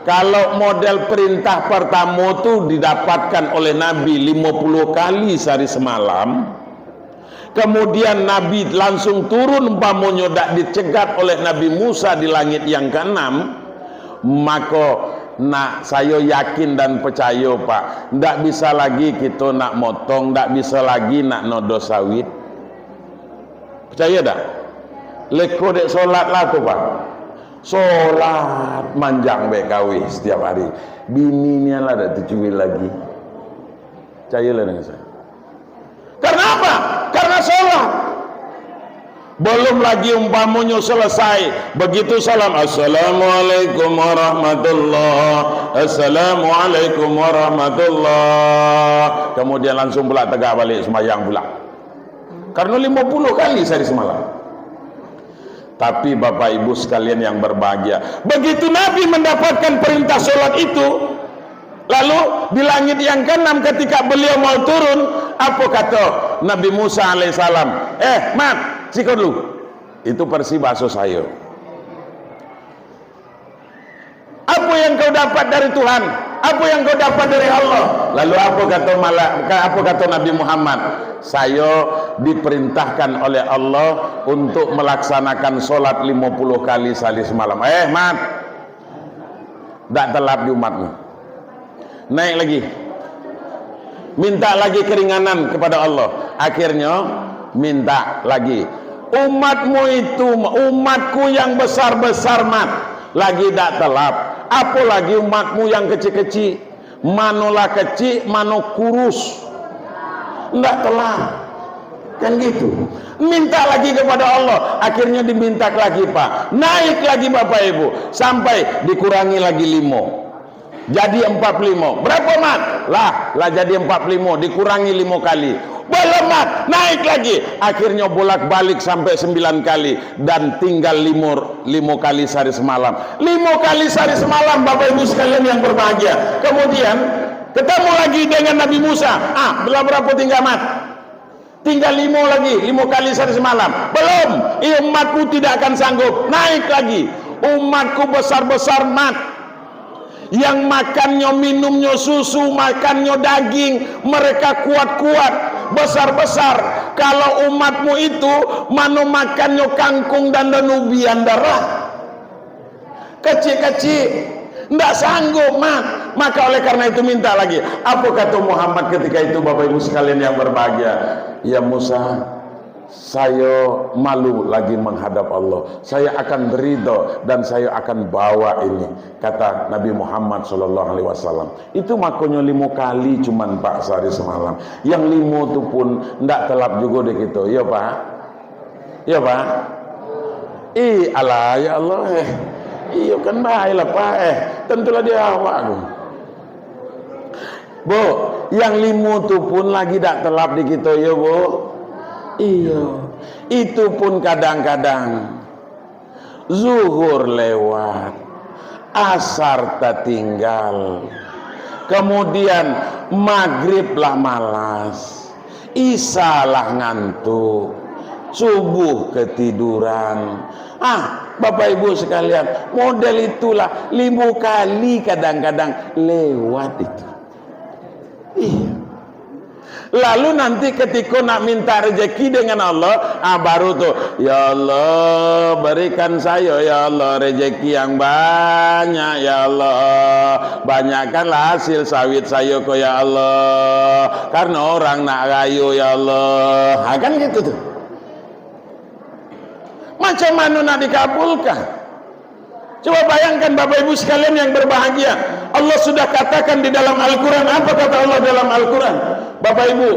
kalau model perintah pertamo tu didapatkan oleh Nabi limo puluah kali sahari samalam, kemudian Nabi langsung turun, umpamonyo, dak dicegat oleh Nabi Musa di langit yang keenam, mako, nak, sayo yakin dan percayo, Pak, ndak bisa lagi kito nak motong, ndak bisa lagi nak nodo sawit. Picayo dak? Leko dek solat lah tu, Pak. Solat manjang bek kawih setiap hari. Bini nian lah dak tacuil lagi. Picayolah dengan saya. Karena apa? Karena solat. Belum lagi umpamonyo selesai, begitu salam, "Assalamualaikum warahmatullah, assalamualaikum warahmatullah." Kemudian langsung pula tegak balik sembahyang pula. Karena lima puluh kali sehari semalam. Tapi Bapak Ibu sekalian yang berbahagia, begitu Nabi mendapatkan perintah sholat itu, lalu di langit yang keenam ketika beliau mau turun, apa kata Nabi Musa alaihissalam? "Eh, Mat, siko dulu." Itu versi bahasa saya. "Apa yang kau dapat dari Tuhan? Apa yang kau dapat dari Allah?" Lalu apa kata mala-, apa kata Nabi Muhammad? "Sayo diperintahkan oleh Allah untuk melaksanakan sholat lima puluh kali sehari semalam." Eh, Mat, dak telap di umatmu. Naik lagi. Minta lagi keringanan kepada Allah. Akhirnyo, minta lagi. "Umatmu itu, umatku yang besar-besar, Mat, lagi dak telap. Apolagi umatmu yang kecik-kecik. Mano lah kecik, mano kurus. Ndak telap." Kan gitu. Minta lagi kepada Allah. Akhirnyo diminta lagi, Pak. Naik lagi, Bapak Ibu. Sampai dikurangi lagi limo. Jadi empat puluh limo. Berapa, Mat? Lah, lah jadi empat puluh limo, dikurangi limo kali. Belum, Mat, naik lagi. Akhirnya bolak-balik sampai sembilan kali dan tinggal limo, limo kali sehari semalam. Limo kali sehari semalam, Bapak Ibu sekalian yang berbahagia. Kemudian ketemu lagi dengan Nabi Musa. Ah, belah berapa tinggal, Mat? Tinggal limo lagi, limo kali sehari semalam. Belum, umatmu tidak akan sanggup. Naik lagi. Umatku besar-besar, Mat. Yang makannyo, minumnyo susu, makannyo daging, mereka kuat-kuat, besar-besar. Kalau umatmu itu, mano makannyo kangkung dan daun ubi, Andara. Kecik-kecik, ndak sanggup, Mat. Maka oleh karena itu minta lagi. Apa kata Muhammad ketika itu, Bapak Ibu sekalian yang berbahagia? "Ya Musa, sayo malu lagi menghadap Allah. Sayo akan ridho dan sayo akan bawa ini," kata Nabi Muhammad sallallahu alaihi wasallam. Itu makonyo limo kali cuman, Pak, sehari semalam. Yang limo tu pun ndak telap jugo dek kito. Iyo, Pak? Iyo, Pak? Ih, alah, ya Allah, eh. Iyo kan baiklah, Pak, eh. Tentulah di awak tu. Bu, yang limo tu pun lagi dak telap di kito, yo, Bu? Iyo. Itu pun kadang-kadang zuhur lewat, asar tatinggal, kemudian magrib lah malas, isya lah ngantuk, subuh ketiduran. Ah, Bapak Ibu sekalian, model itulah limo kali kadang-kadang lewat itu. Iya. Lalu nanti ketiko nak minta rezeki dengan Allah, ah, baru tu, "Ya Allah, berikan sayo, ya Allah, rezeki yang banyak, ya Allah. Banyakkanlah hasil sawit sayo ko, ya Allah. Karena orang nak rayo, ya Allah." Ha, kan gitu tu. Macam mana nak dikabulkan? Coba bayangkan, Bapak Ibu sekalian yang berbahagia, Allah sudah katakan di dalam Al-Quran. Apa kata Allah dalam Al-Quran? Bapak Ibu,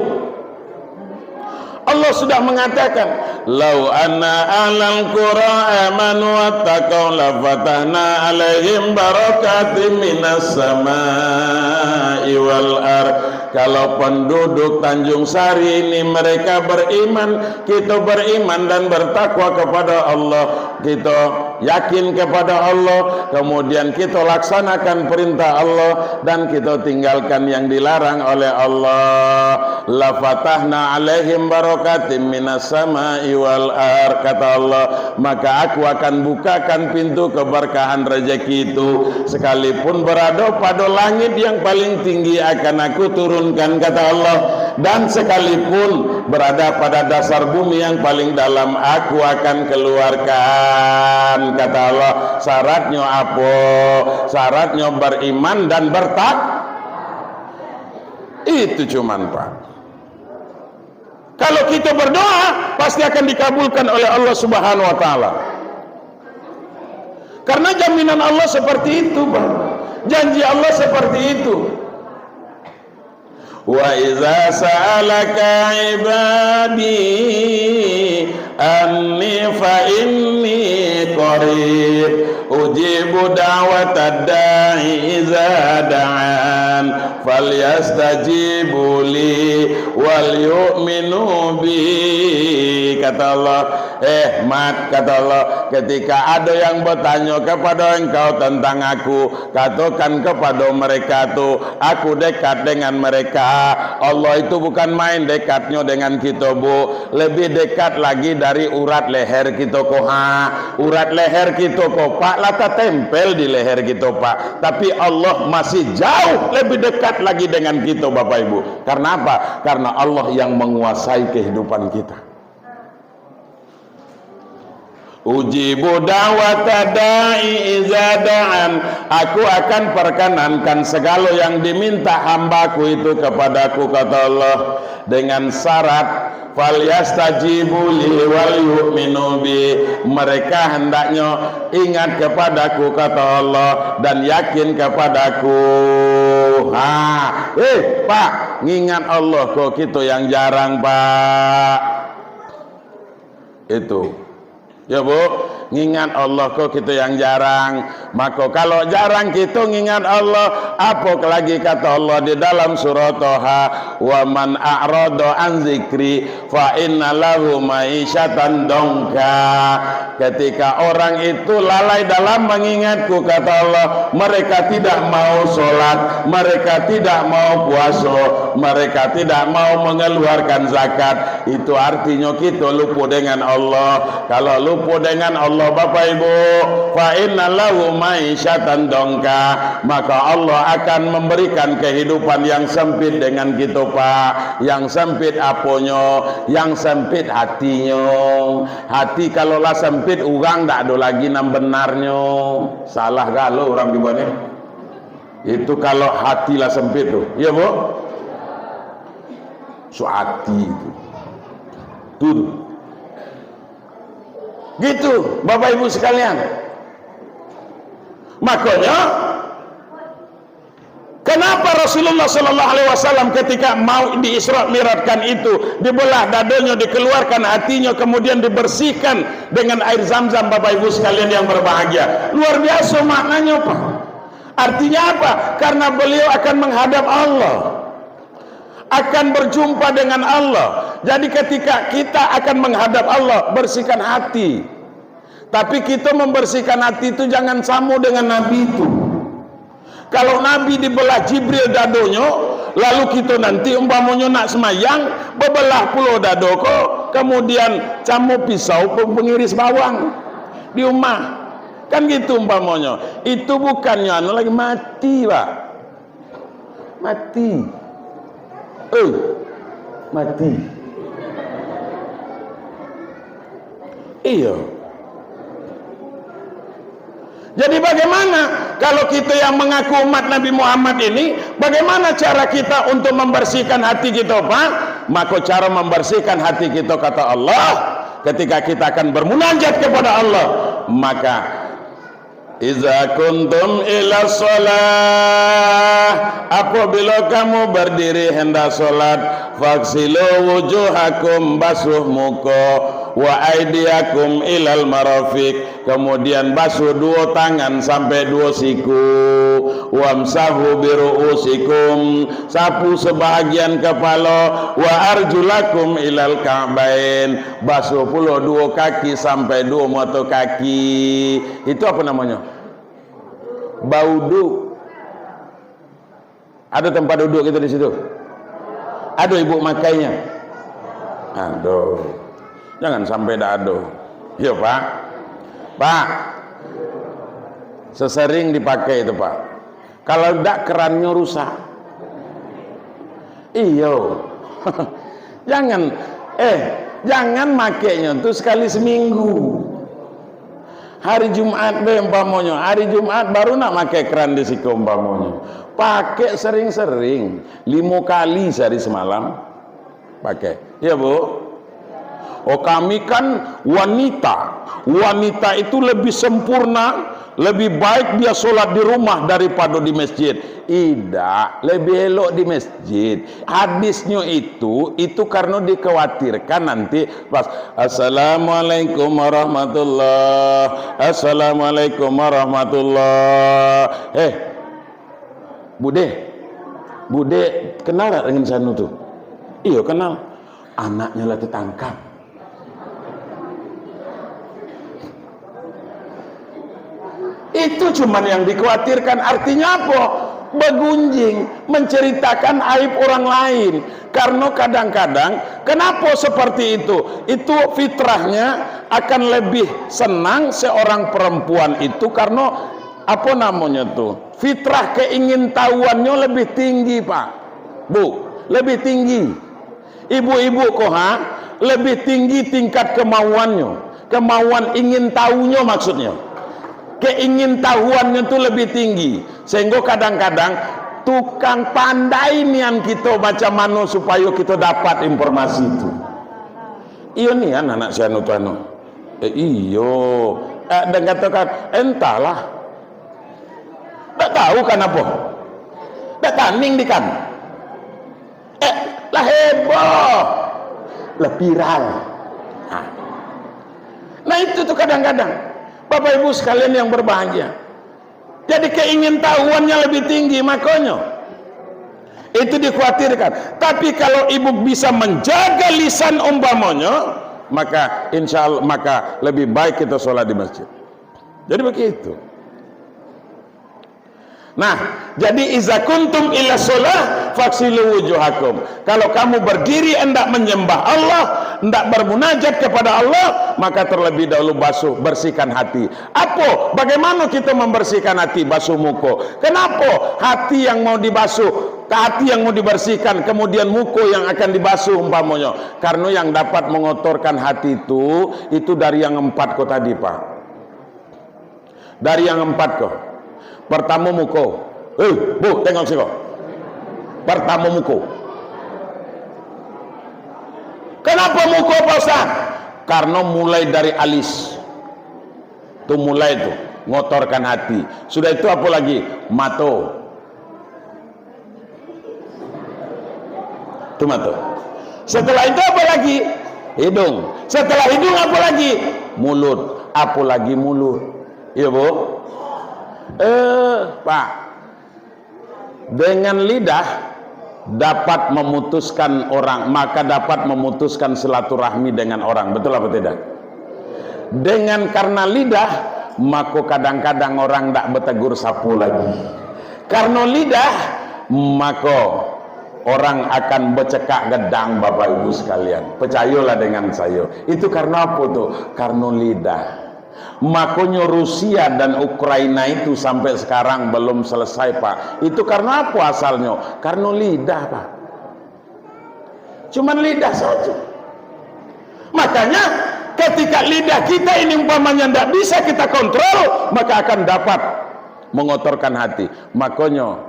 Allah sudah mengatakan, "Lau anna ahlal qura amanu wattaqau lafatahna alaihim barakatim minas sama'i wal ar." Kalau penduduk Tanjung Sari ini mereka beriman, kita beriman dan bertakwa kepada Allah, kita yakin kepada Allah, kemudian kita laksanakan perintah Allah dan kita tinggalkan yang dilarang oleh Allah, "Lafatahna alaihim barakatim minas sama'i wal ar," kata Allah, "maka Aku akan bukakan pintu keberkahan rezeki itu, sekalipun berada pada langit yang paling tinggi akan Aku turunkan," kata Allah, "dan sekalipun berada pada dasar bumi yang paling dalam, Aku akan keluarkan," kata Allah. Syaratnyo apo? Syaratnyo beriman dan bertak-, itu cuman, Pak. Kalau kita berdoa, pasti akan dikabulkan oleh Allah Subhanahu wa Ta'ala. Karena jaminan Allah seperti itu, Pak. Janji Allah seperti itu. "Wa iza sa'alaka ibadi anni fa inni qarib, ujibu da'watad da'i iza da'an, falyastajibu li wal yu'minu bi," kata Allah. "Eh, Mat," kata Allah, "ketika ada yang bertanya kepada engkau tentang Aku, katakan kepada mereka tu, Aku dekat dengan mereka." Allah itu bukan main dekatnyo dengan kito, Bu. Lebih dekat lagi dari urat leher kito ko, ha. Urat leher kito ko, Pak, lah tatempel di leher kito, Pak. Tapi Allah masih jauh lebih dekat lagi dengan kito, Bapak Ibu. Karena apa? Karena Allah yang menguasai kehidupan kita. "Ujibu da'wata da'i iza da'an." Aku akan perkenankan segalo yang diminta hamba-Ku itu kepada-Ku, kata Allah, dengan syarat, "Falyastajibu li wal yu'minu bi." Mereka hendaknyo ingat kepada-Ku, kata Allah, dan yakin kepada-Ku. Ha, eh, Pak, ngingat Allah ko kito yang jarang, Pak. Itu. Ya, Bu, ngingat Allah ko kito yang jarang. Mako, kalau jarang kito ngingat Allah, apo lagi kata Allah di dalam surah Toha, "Wa man a'rada an zikri, fa inna lahu ma'isyatan dongka." Ketika orang itu lalai dalam mengingatku, kata Allah, mereka tidak mau sholat, mereka tidak mau puaso, mereka tidak mau mengeluarkan zakat. Itu artinyo kito lupo dengan Allah. Kalau lupo dengan Allah, Bapak Ibu, fa inna lahu ma'isyatan dongka, maka Allah akan memberikan kehidupan yang sempit dengan kito, Pak. Yang sempit aponyo? Yang sempit hatinyo. Hati kalau lah sempit, urang dak ado lagi nan benarnyo. Salah galo urang dibuat ni. Itu kalau hati lah sempit tu. Iya, Bu? So hati itu. Tu. Gitu, Bapak Ibu sekalian. Makanya, kenapa Rasulullah sallallahu alaihi wasallam ketika mau di Isra Mi'rajkan itu, dibelah dadonyo, dikeluarkan hatinyo, kemudian dibersihkan dengan air Zam-Zam, Bapak Ibu sekalian yang berbahagia? Luar biasa maknanya, Pak. Artinya apa? Karena beliau akan menghadap Allah, akan berjumpa dengan Allah. Jadi, ketika kita akan menghadap Allah, bersihkan hati. Tapi, kita membersihkan hati itu jangan samo dengan Nabi itu. Kalau Nabi dibelah Jibril dadonyo, lalu kita nanti umpamonyo nak semayang, bebelah pulo dado ko, kemudian camo pisau pe-, pengiris bawang di rumah. Kan gitu umpamonyo. Itu bukannyo anu lagi, mati, Pak. Mati. Eh, mati. Iyo. Jadi, bagaimana kalau kita yang mengaku umat Nabi Muhammad ini, bagaimana cara kita untuk membersihkan hati kita, Pak? Maka, cara membersihkan hati kita, kata Allah, ketika kita akan bermunajat kepada Allah, maka, "Iza kuntum ila shalah," apabila kamu berdiri hendak salat, "faghsilu wujuhakum," basuh muka, "wa aidiyakum ilal marafiq," kemudian basuh duo tangan sampai duo siku, "wamsahu biru'usikum," sapu sebahagian kepala, "wa arjulakum ilal ka'bain," basuh pulo duo kaki sampai duo mato kaki. Itu apa namanya? Bauduk. Ada tempat duduk kita di situ? Ada ibu makainya? Aduh. Jangan sampai dak ada. Yo, Pak. Pak. Sesering dipakai itu, Pak. Kalau dak, kerannyo rusak. Iyo. Jangan, eh, jangan makeknyo tu sekali seminggu. Hari Jumat be umpamonyo, hari Jumat baru nak makai keran di siko umpamonyo. Pakai sering-sering, limo kali sehari semalam. Pakai. Iya, Bu? Oh, kami kan wanita. Wanita itu lebih sempurna, lebih baik dia sholat di rumah daripada di masjid. Idak, lebih elok di masjid. Hadisnyo itu, itu karena dikhawatirkan nanti pas, "Assalamualaikum warahmatullah, assalamualaikum warahmatullah." Eh, Bude, Bude kenal tak dengan si anu tu? Iyo, kenal. Anaknya lah tertangkap. Itu cuman yang dikhawatirkan. Artinya apa? Begunjing, menceritakan aib orang lain. Karena kadang-kadang, kenapa seperti itu? Itu fitrahnya akan lebih senang seorang perempuan itu karena, apa namanya tu? Fitrah keingintahuannya lebih tinggi, Pak. Bu, lebih tinggi. Ibu-ibu ko, ha, lebih tinggi tingkat kemauannya. Kemauan ingin tahunya maksudnya. Keingintahuannya tu lebih tinggi. Sehingga kadang-kadang tukang pandai nian kita macam mana supaya kita dapat informasi itu. Iyo nian anak si anu tu anu. Eh, iyo. Eh, dan katakan, "Entahlah." Dak tahu kan apo? Dak taning di kan? Eh, lah heboh. Lah viral. Nah. Nah, itu tu kadang-kadang. Bapak Ibu sekalian yang berbahagia. Jadi keingintahuannya lebih tinggi, makonyo itu dikhawatirkan. Tapi kalau ibu bisa menjaga lisan umpamonyo, maka insya Allah, maka lebih baik kita sholat di masjid. Jadi begitu. Nah, jadi iza kuntum ila sholah faksilu wujuhakum. Kalau kamu berdiri hendak menyembah Allah, hendak bermunajat kepada Allah, maka terlebih dahulu basuh, bersihkan hati. Apo? Bagaimana kita membersihkan hati? Basuh muko. Kenapa? Hati yang mau dibasuh, hati yang mau dibersihkan, kemudian muko yang akan dibasuh umpamonyo. Karena yang dapat mengotorkan hati itu, itu dari yang empat ko tadi, Pak. Dari yang empat ko. Pertamo muko. Eh, Bu, tengok siko. Pertamo muko. Kenapa muko, Pak Ustaz? Karena mulai dari alis. Tu mulai tu, ngotorkan hati. Sudah itu apa lagi? Mato. Tu mato. Setelah itu apa lagi? Hidung. Setelah hidung apa lagi? Mulut. Apa lagi mulut? Iya, Bu? Eh, Pak. Dengan lidah dapat memutuskan orang, maka dapat memutuskan silaturahmi dengan orang. Betul apa tidak? Dengan karena lidah, mako kadang-kadang orang dak betegur sapu lagi. Karena lidah, mako orang akan becekak gedang, Bapak Ibu sekalian. Percayolah dengan saya. Itu karena apa tu? Karena lidah. Makonyo Rusia dan Ukraina itu sampai sekarang belum selesai, Pak. Itu karena apa asalnyo? Karena lidah, Pak. Cuman lidah saja. Makanya, ketika lidah kita ini umpamanya ndak bisa kita kontrol, maka akan dapat mengotorkan hati. Makonyo,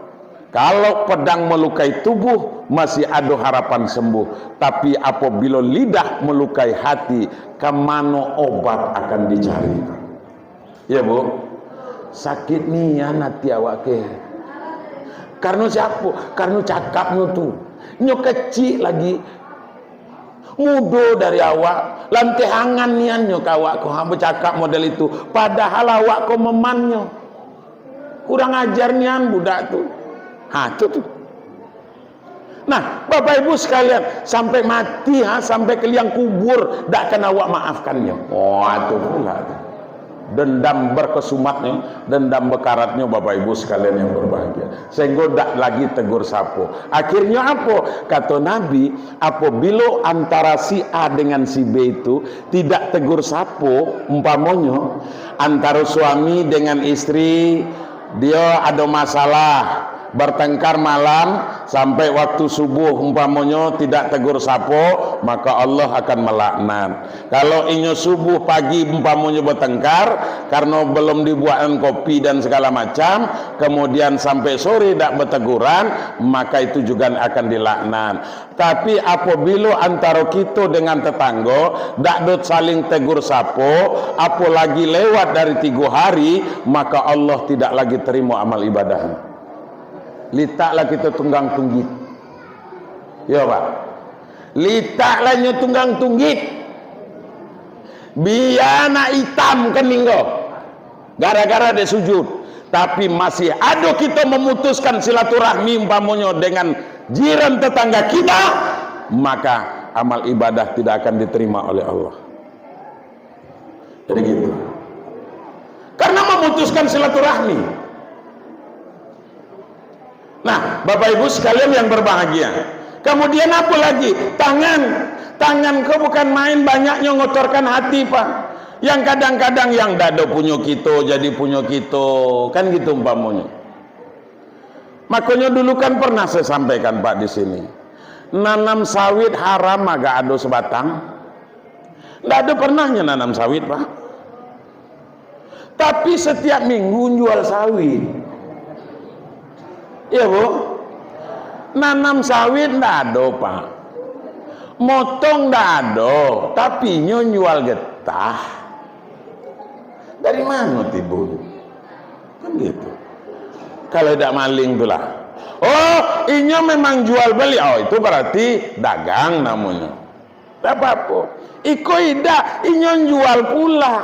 kalau pedang melukai tubuh, masih ado harapan sembuh. Tapi apabila lidah melukai hati, ka mano obat akan dicari? Ya, Bu? Sakit nian ati awak ke. Karno siapo? Karno cakapnyo tu. Nyo kecik lagi. Mudo dari awak. Lanteh angan nian nyo ka awak ko, ha, becakap model itu. Padahal awak ko memannyo. Kurang ajar nian budak tu. Ha, tu tu. Nah, Bapak Ibu sekalian, sampai mati, ha, sampai ke liang kubur, dak akan awak maafkannyo. Wah, tu pula tu. Dendam berkesumatnyo, dendam bekaratnyo, Bapak Ibu sekalian yang berbahagia. Sehingga dak lagi tegur sapo. Akhirnyo apo? Kato Nabi, apabila antara si A dengan si B itu tidak tegur sapo, umpamonyo, antara suami dengan istri, dia ada masalah, bertengkar malam sampai waktu subuh, umpamonyo tidak tegur sapo, maka Allah akan melaknat. Kalau inyo subuh pagi umpamonyo bertengkar, karena belum dibuatkan kopi dan segala macam, kemudian sampai sore tidak berteguran, maka itu juga akan dilaknat. Tapi apabila antaro kito dengan tetanggo, dak dot saling tegur sapo, apolagi lewat dari tigo hari, maka Allah tidak lagi terima amal ibadah. Litaklah kito tunggang tunggit. Yo, Pak. Litaklah nyo tunggang tunggit. Bia nak itam kening ko. Gara-gara dek sujud. Tapi masih ado kito memutuskan silaturahmi umpamonyo dengan jiran tetangga kita, maka amal ibadah tidak akan diterima oleh Allah. Jadi gitu. Karena memutuskan silaturahmi. Nah, Bapak Ibu sekalian yang berbahagia. Kemudian apa lagi? Tangan. Tangan ko bukan main, banyaknyo ngotorkan hati, Pak. Yang kadang-kadang yang dak ado punyo kito, jadi punyo kito. Kan gitu umpamonyo. Makonyo dulu kan pernah saya sampaikan, Pak, di sini. Nanam sawit haram agak ado sebatang. Ndak ado pernahnyo nanam sawit, Pak. Tapi setiap minggu jual sawit. Iya, Bu? Nanam sawit ndak ado, Pak. Motong ndak ado, tapi inyo jual getah. Dari mano tibo tu? Kan gitu. Kalau dak maling tu lah. Oh, inyo memang jual beli. Oh, itu berarti dagang namonyo. Dak apo-apo. Iko idak, inyo jual pula.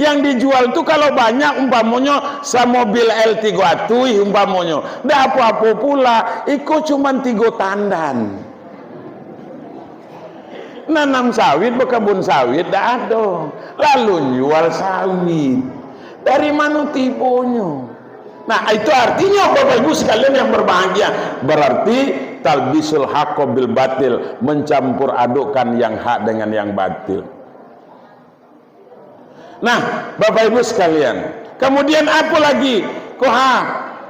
Yang dijual tu kalau banyak, umpamonyo samobil L tigo atuih, umpamonyo, ndak apo-apo pula, iko cuman tigo tandan. Nanam sawit, bakabun sawit, ndak ado. Lalu jual sawit. Dari mano tibonyo? Nah, itu artinya, Bapak Ibu sekalian yang berbahagia, berarti talbisul haqqo bil batil, mencampur adukkan yang hak dengan yang batil. Nah, Bapak Ibu sekalian, kemudian apo lagi? Ko ha,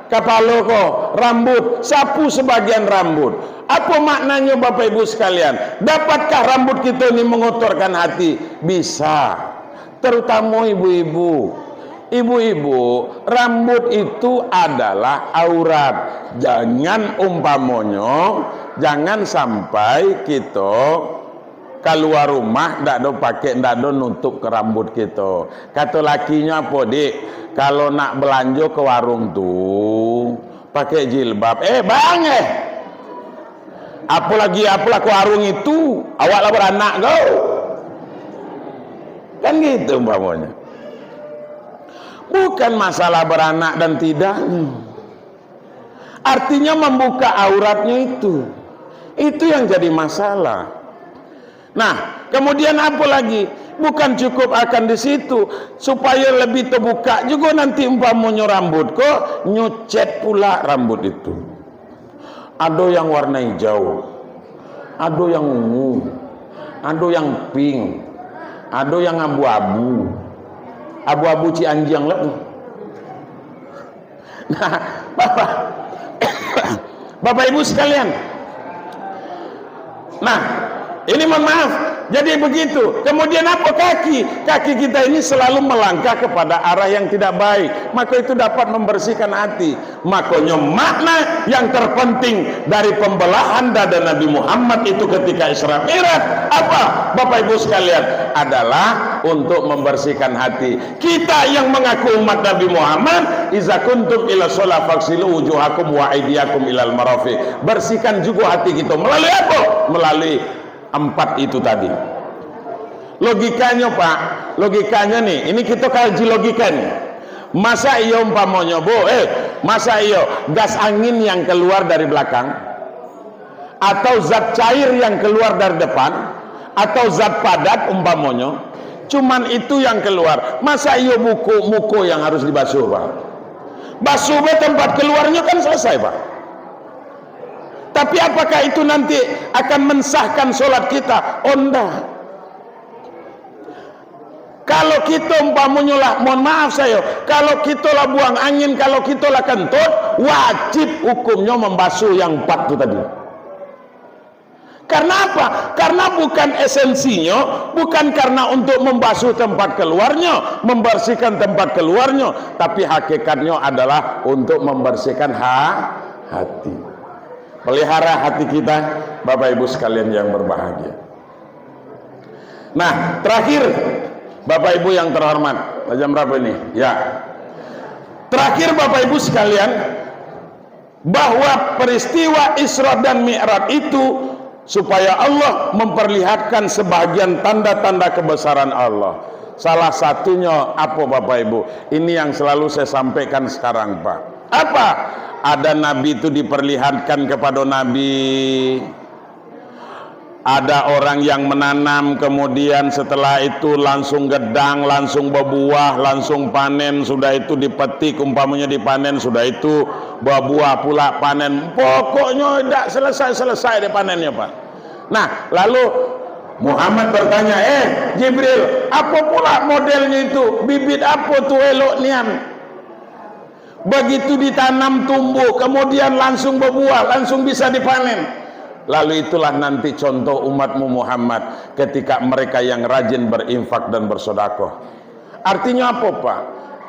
kapalo ko, rambut, sapu sebagian rambut. Apo maknanyo, Bapak Ibu sekalian? Dapatkah rambut kito ni mengotorkan hati? Bisa. Terutamo ibu-ibu. Ibu-ibu, rambut itu adalah aurat. Jangan umpamonyo, jangan sampai kito kalua rumah, ndak ado pakai, ndak ado nutup ka rambut kito. Kato lakinyo apo, "Dik, kalau nak belanjo ke warung tu, pakai jilbab." Eh, bang, eh! Apolagi, apolah ka warung itu, awak lah baranak ko. Kan gitu umpamonyo. Bukan masalah baranak dan tidaknya. Artinya membuka auratnya itu. Itu yang jadi masalah. Nah, kemudian apa lagi? Bukan cukup akan di situ, supaya lebih terbuka juga nanti umpamonyo rambut ko, nyo cat pula rambut itu. Ado yang warna hijau, ado yang ungu, ado yang pink, ado yang abu-abu. Abu-abu Cianjang lah tu. Nah, Bapak, Bapak Ibu sekalian. Nah, ini mohon maaf. Jadi begitu. Kemudian apa kaki? Kaki kita ini selalu melangkah kepada arah yang tidak baik. Maka itu dapat membersihkan hati. Makonyo makna yang terpenting dari pembelahan dada Nabi Muhammad itu ketika Isra Mi'raj, apa, Bapak Ibu sekalian? Adalah untuk membersihkan hati. Kita yang mengaku umat Nabi Muhammad, "Iza kuntum ila sholah faksilu wujuhakum wa aidiakum ilal marafiq." Bersihkan juga hati kita. Melalui apa? Melalui empat itu tadi. Logikanyo, Pak, logikanyo ni, ini kita kaji logika ni. Masa iyo umpamonyo, Bu, eh, masa iyo gas angin yang keluar dari belakang? Atau zat cair yang keluar dari depan, atau zat padat umpamonyo, cuman itu yang keluar. Masa iyo buku, muko yang harus dibasuh, Pak? Basuh be tempat keluarnyo kan selesai, Pak. Tapi apakah itu nanti akan mensahkan sholat kita? Oh, ndak. Kalau kita umpamonyo lah, mohon maaf sayo, kalau kita lah buang angin, kalau kita lah kentut, wajib hukumnyo membasuh yang empat tu tadi. Karena apa? Karena bukan esensinyo, bukan karena untuk membasuh tempat keluarnyo, membersihkan tempat keluarnyo, tapi hakikatnyo adalah untuk membersihkan ha-, hati. Pelihara hati kita, Bapak Ibu sekalian yang berbahagia. Nah, terakhir, Bapak Ibu yang terhormat, jam berapa ini? Ya. Terakhir, Bapak Ibu sekalian, bahwa peristiwa Isra dan Mi'raj itu supaya Allah memperlihatkan sebahagian tanda-tanda kebesaran Allah. Salah satunya apa, Bapak Ibu? Ini yang selalu saya sampaikan sekarang, Pak. Apa? Ada nabi itu diperlihatkan kepada nabi. Ada orang yang menanam, kemudian setelah itu langsung gedang, langsung berbuah, langsung panen, sudah itu dipetik, umpamanya dipanen, sudah itu berbuah pula, panen. Pokoknya tidak selesai-selesai dia panennya, Pak. Nah, lalu Muhammad bertanya, "Eh, Jibril, apa pula modelnya itu? Bibit apa tu elok nian?" Begitu ditanam, tumbuh, kemudian langsung berbuah, langsung bisa dipanen. Lalu itulah nanti contoh umatmu Muhammad, ketika mereka yang rajin berinfak dan bersedekah. Artinya apa, Pak?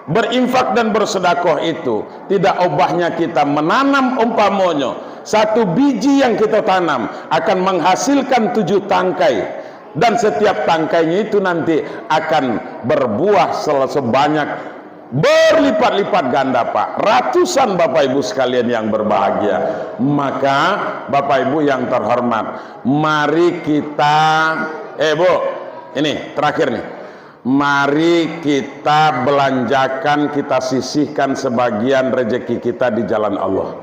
Berinfak dan bersedekah itu tidak ubahnya kita menanam, umpamonyo satu biji yang kita tanam akan menghasilkan tujuh tangkai. Dan setiap tangkainya itu nanti akan berbuah sel-, sebanyak berlipat-lipat ganda, Pak. Ratusan, Bapak Ibu sekalian yang berbahagia. Maka, Bapak Ibu yang terhormat, mari kita, eh, Bu, ini terakhir nih. Mari kita belanjakan, kita sisihkan sebagian rezeki kita di jalan Allah.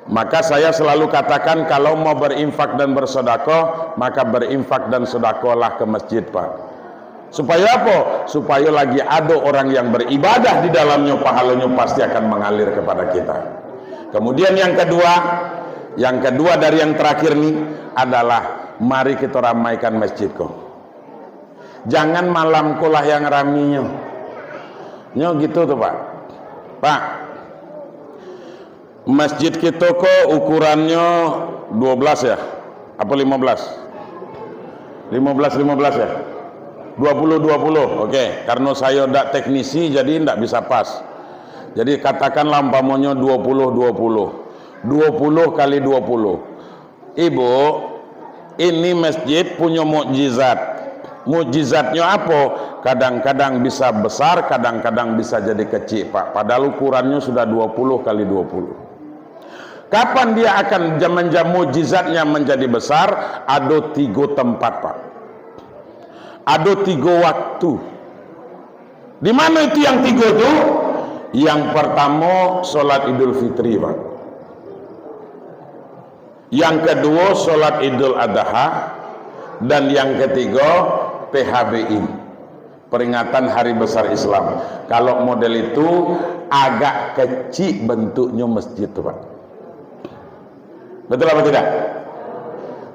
Maka saya selalu katakan, kalau mau berinfak dan bersedekah, maka berinfak dan sedekahlah ke masjid, Pak. Supaya apa? Supaya lagi ada orang yang beribadah di dalamnya, pahalanya pasti akan mengalir kepada kita. Kemudian yang kedua, yang kedua dari yang terakhir ni adalah mari kita ramaikan masjid ko. Jangan malam ko lah yang raminyo. Nyo gitu tu, Pak. Pak, masjid kito ko ukurannyo dua belas ya? Apa lima belas? Lima belas, lima belas ya? Dua puluh, dua puluh. Oke, karena saya ndak teknisi, jadi ndak bisa pas. Jadi katakanlah umpamonyo dua puluh, dua puluh. Dua puluh kali dua puluh. Ibu, ini masjid punyo mukjizat. Mukjizatnyo apo? Kadang-kadang bisa besar, kadang-kadang bisa jadi kecil, Pak. Padahal ukurannyo sudah dua puluh kali dua puluh. Kapan dia akan ja-, menja-, mukjizatnya menjadi besar? Ado tigo tempat, Pak. Ado tigo waktu. Di mana itu yang tigo tu? Yang pertama, solat Idul Fitri, Pak. Yang kedua, solat Idul Adha. Dan yang ketiga, P H B I. Peringatan Hari Besar Islam. Kalau model itu, agak kecil bentuknya masjid tu, Pak. Betul apa tidak?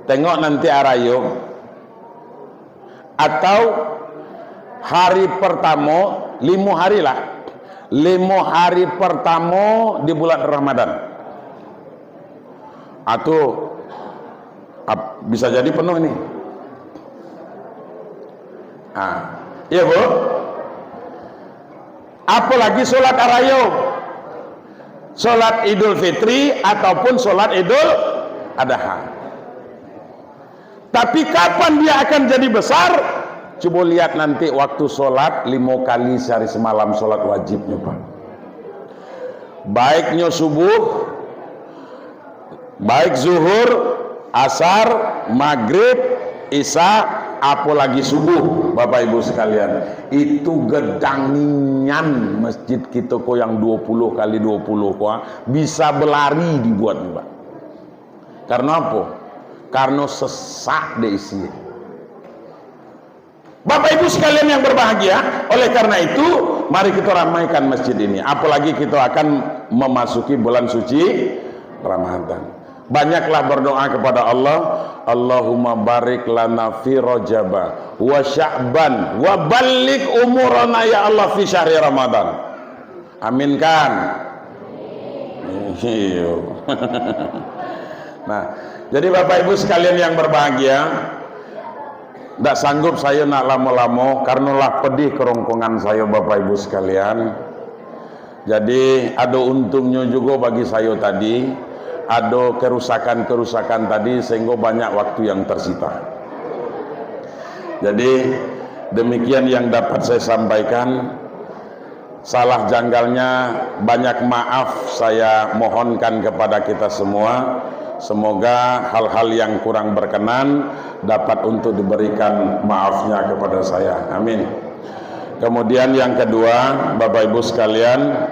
Tengok nanti arayo. Atau hari pertamo, limo hari lah. Limo hari pertamo di bulan Ramadan. Atau ap-, bisa jadi penuh ini. Ah, iya, Bu? Apalagi solat arayo. Solat Idul Fitri ataupun solat Idul Adha. Tapi kapan dia akan jadi besar? Cubo lihat nanti waktu solat limo kali sehari semalam, solat wajibnyo, Pak. Baiknyo subuh, baik zuhur, asar, magrib, isya, apalagi subuh, Bapak Ibu sekalian. Itu gedang nian masjid kito ko yang dua puluh kali dua puluh ko, ah, bisa belari dibuat, Pak. Karena apa? Karena sesak dek isi. Bapak Ibu sekalian yang berbahagia, oleh karena itu, mari kita ramaikan masjid ini. Apalagi kita akan memasuki bulan suci Ramadan. Banyaklah berdoa kepada Allah, "Allahumma barik lana fi Rajaba wa Sya'ban wa balligh umurana ya Allah fi syahri Ramadan." Amin kan? Iyo. Nah, jadi Bapak Ibu sekalian yang berbahagia, ndak sanggup sayo nak lamo-lamo, karena lah pedih kerongkongan sayo, Bapak Ibu sekalian. Jadi, ado untungnyo jugo bagi sayo tadi, ado kerusakan-kerusakan tadi, sehingga banyak waktu yang tersita. Jadi, demikian yang dapat saya sampaikan. Salah janggalnya, banyak maaf saya mohonkan kepada kita semua. Semoga hal-hal yang kurang berkenan dapat untuk diberikan maafnya kepada saya. Amin. Kemudian yang kedua, Bapak Ibu sekalian,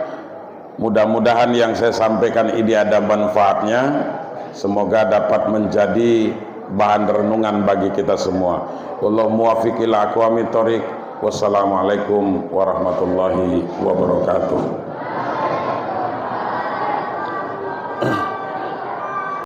mudah-mudahan yang saya sampaikan ini ada manfaatnya. Semoga dapat menjadi bahan renungan bagi kita semua. Wallahu muwaffiq ila aqwamit thoriq. Wassalamualaikum warahmatullahi wabarakatuh.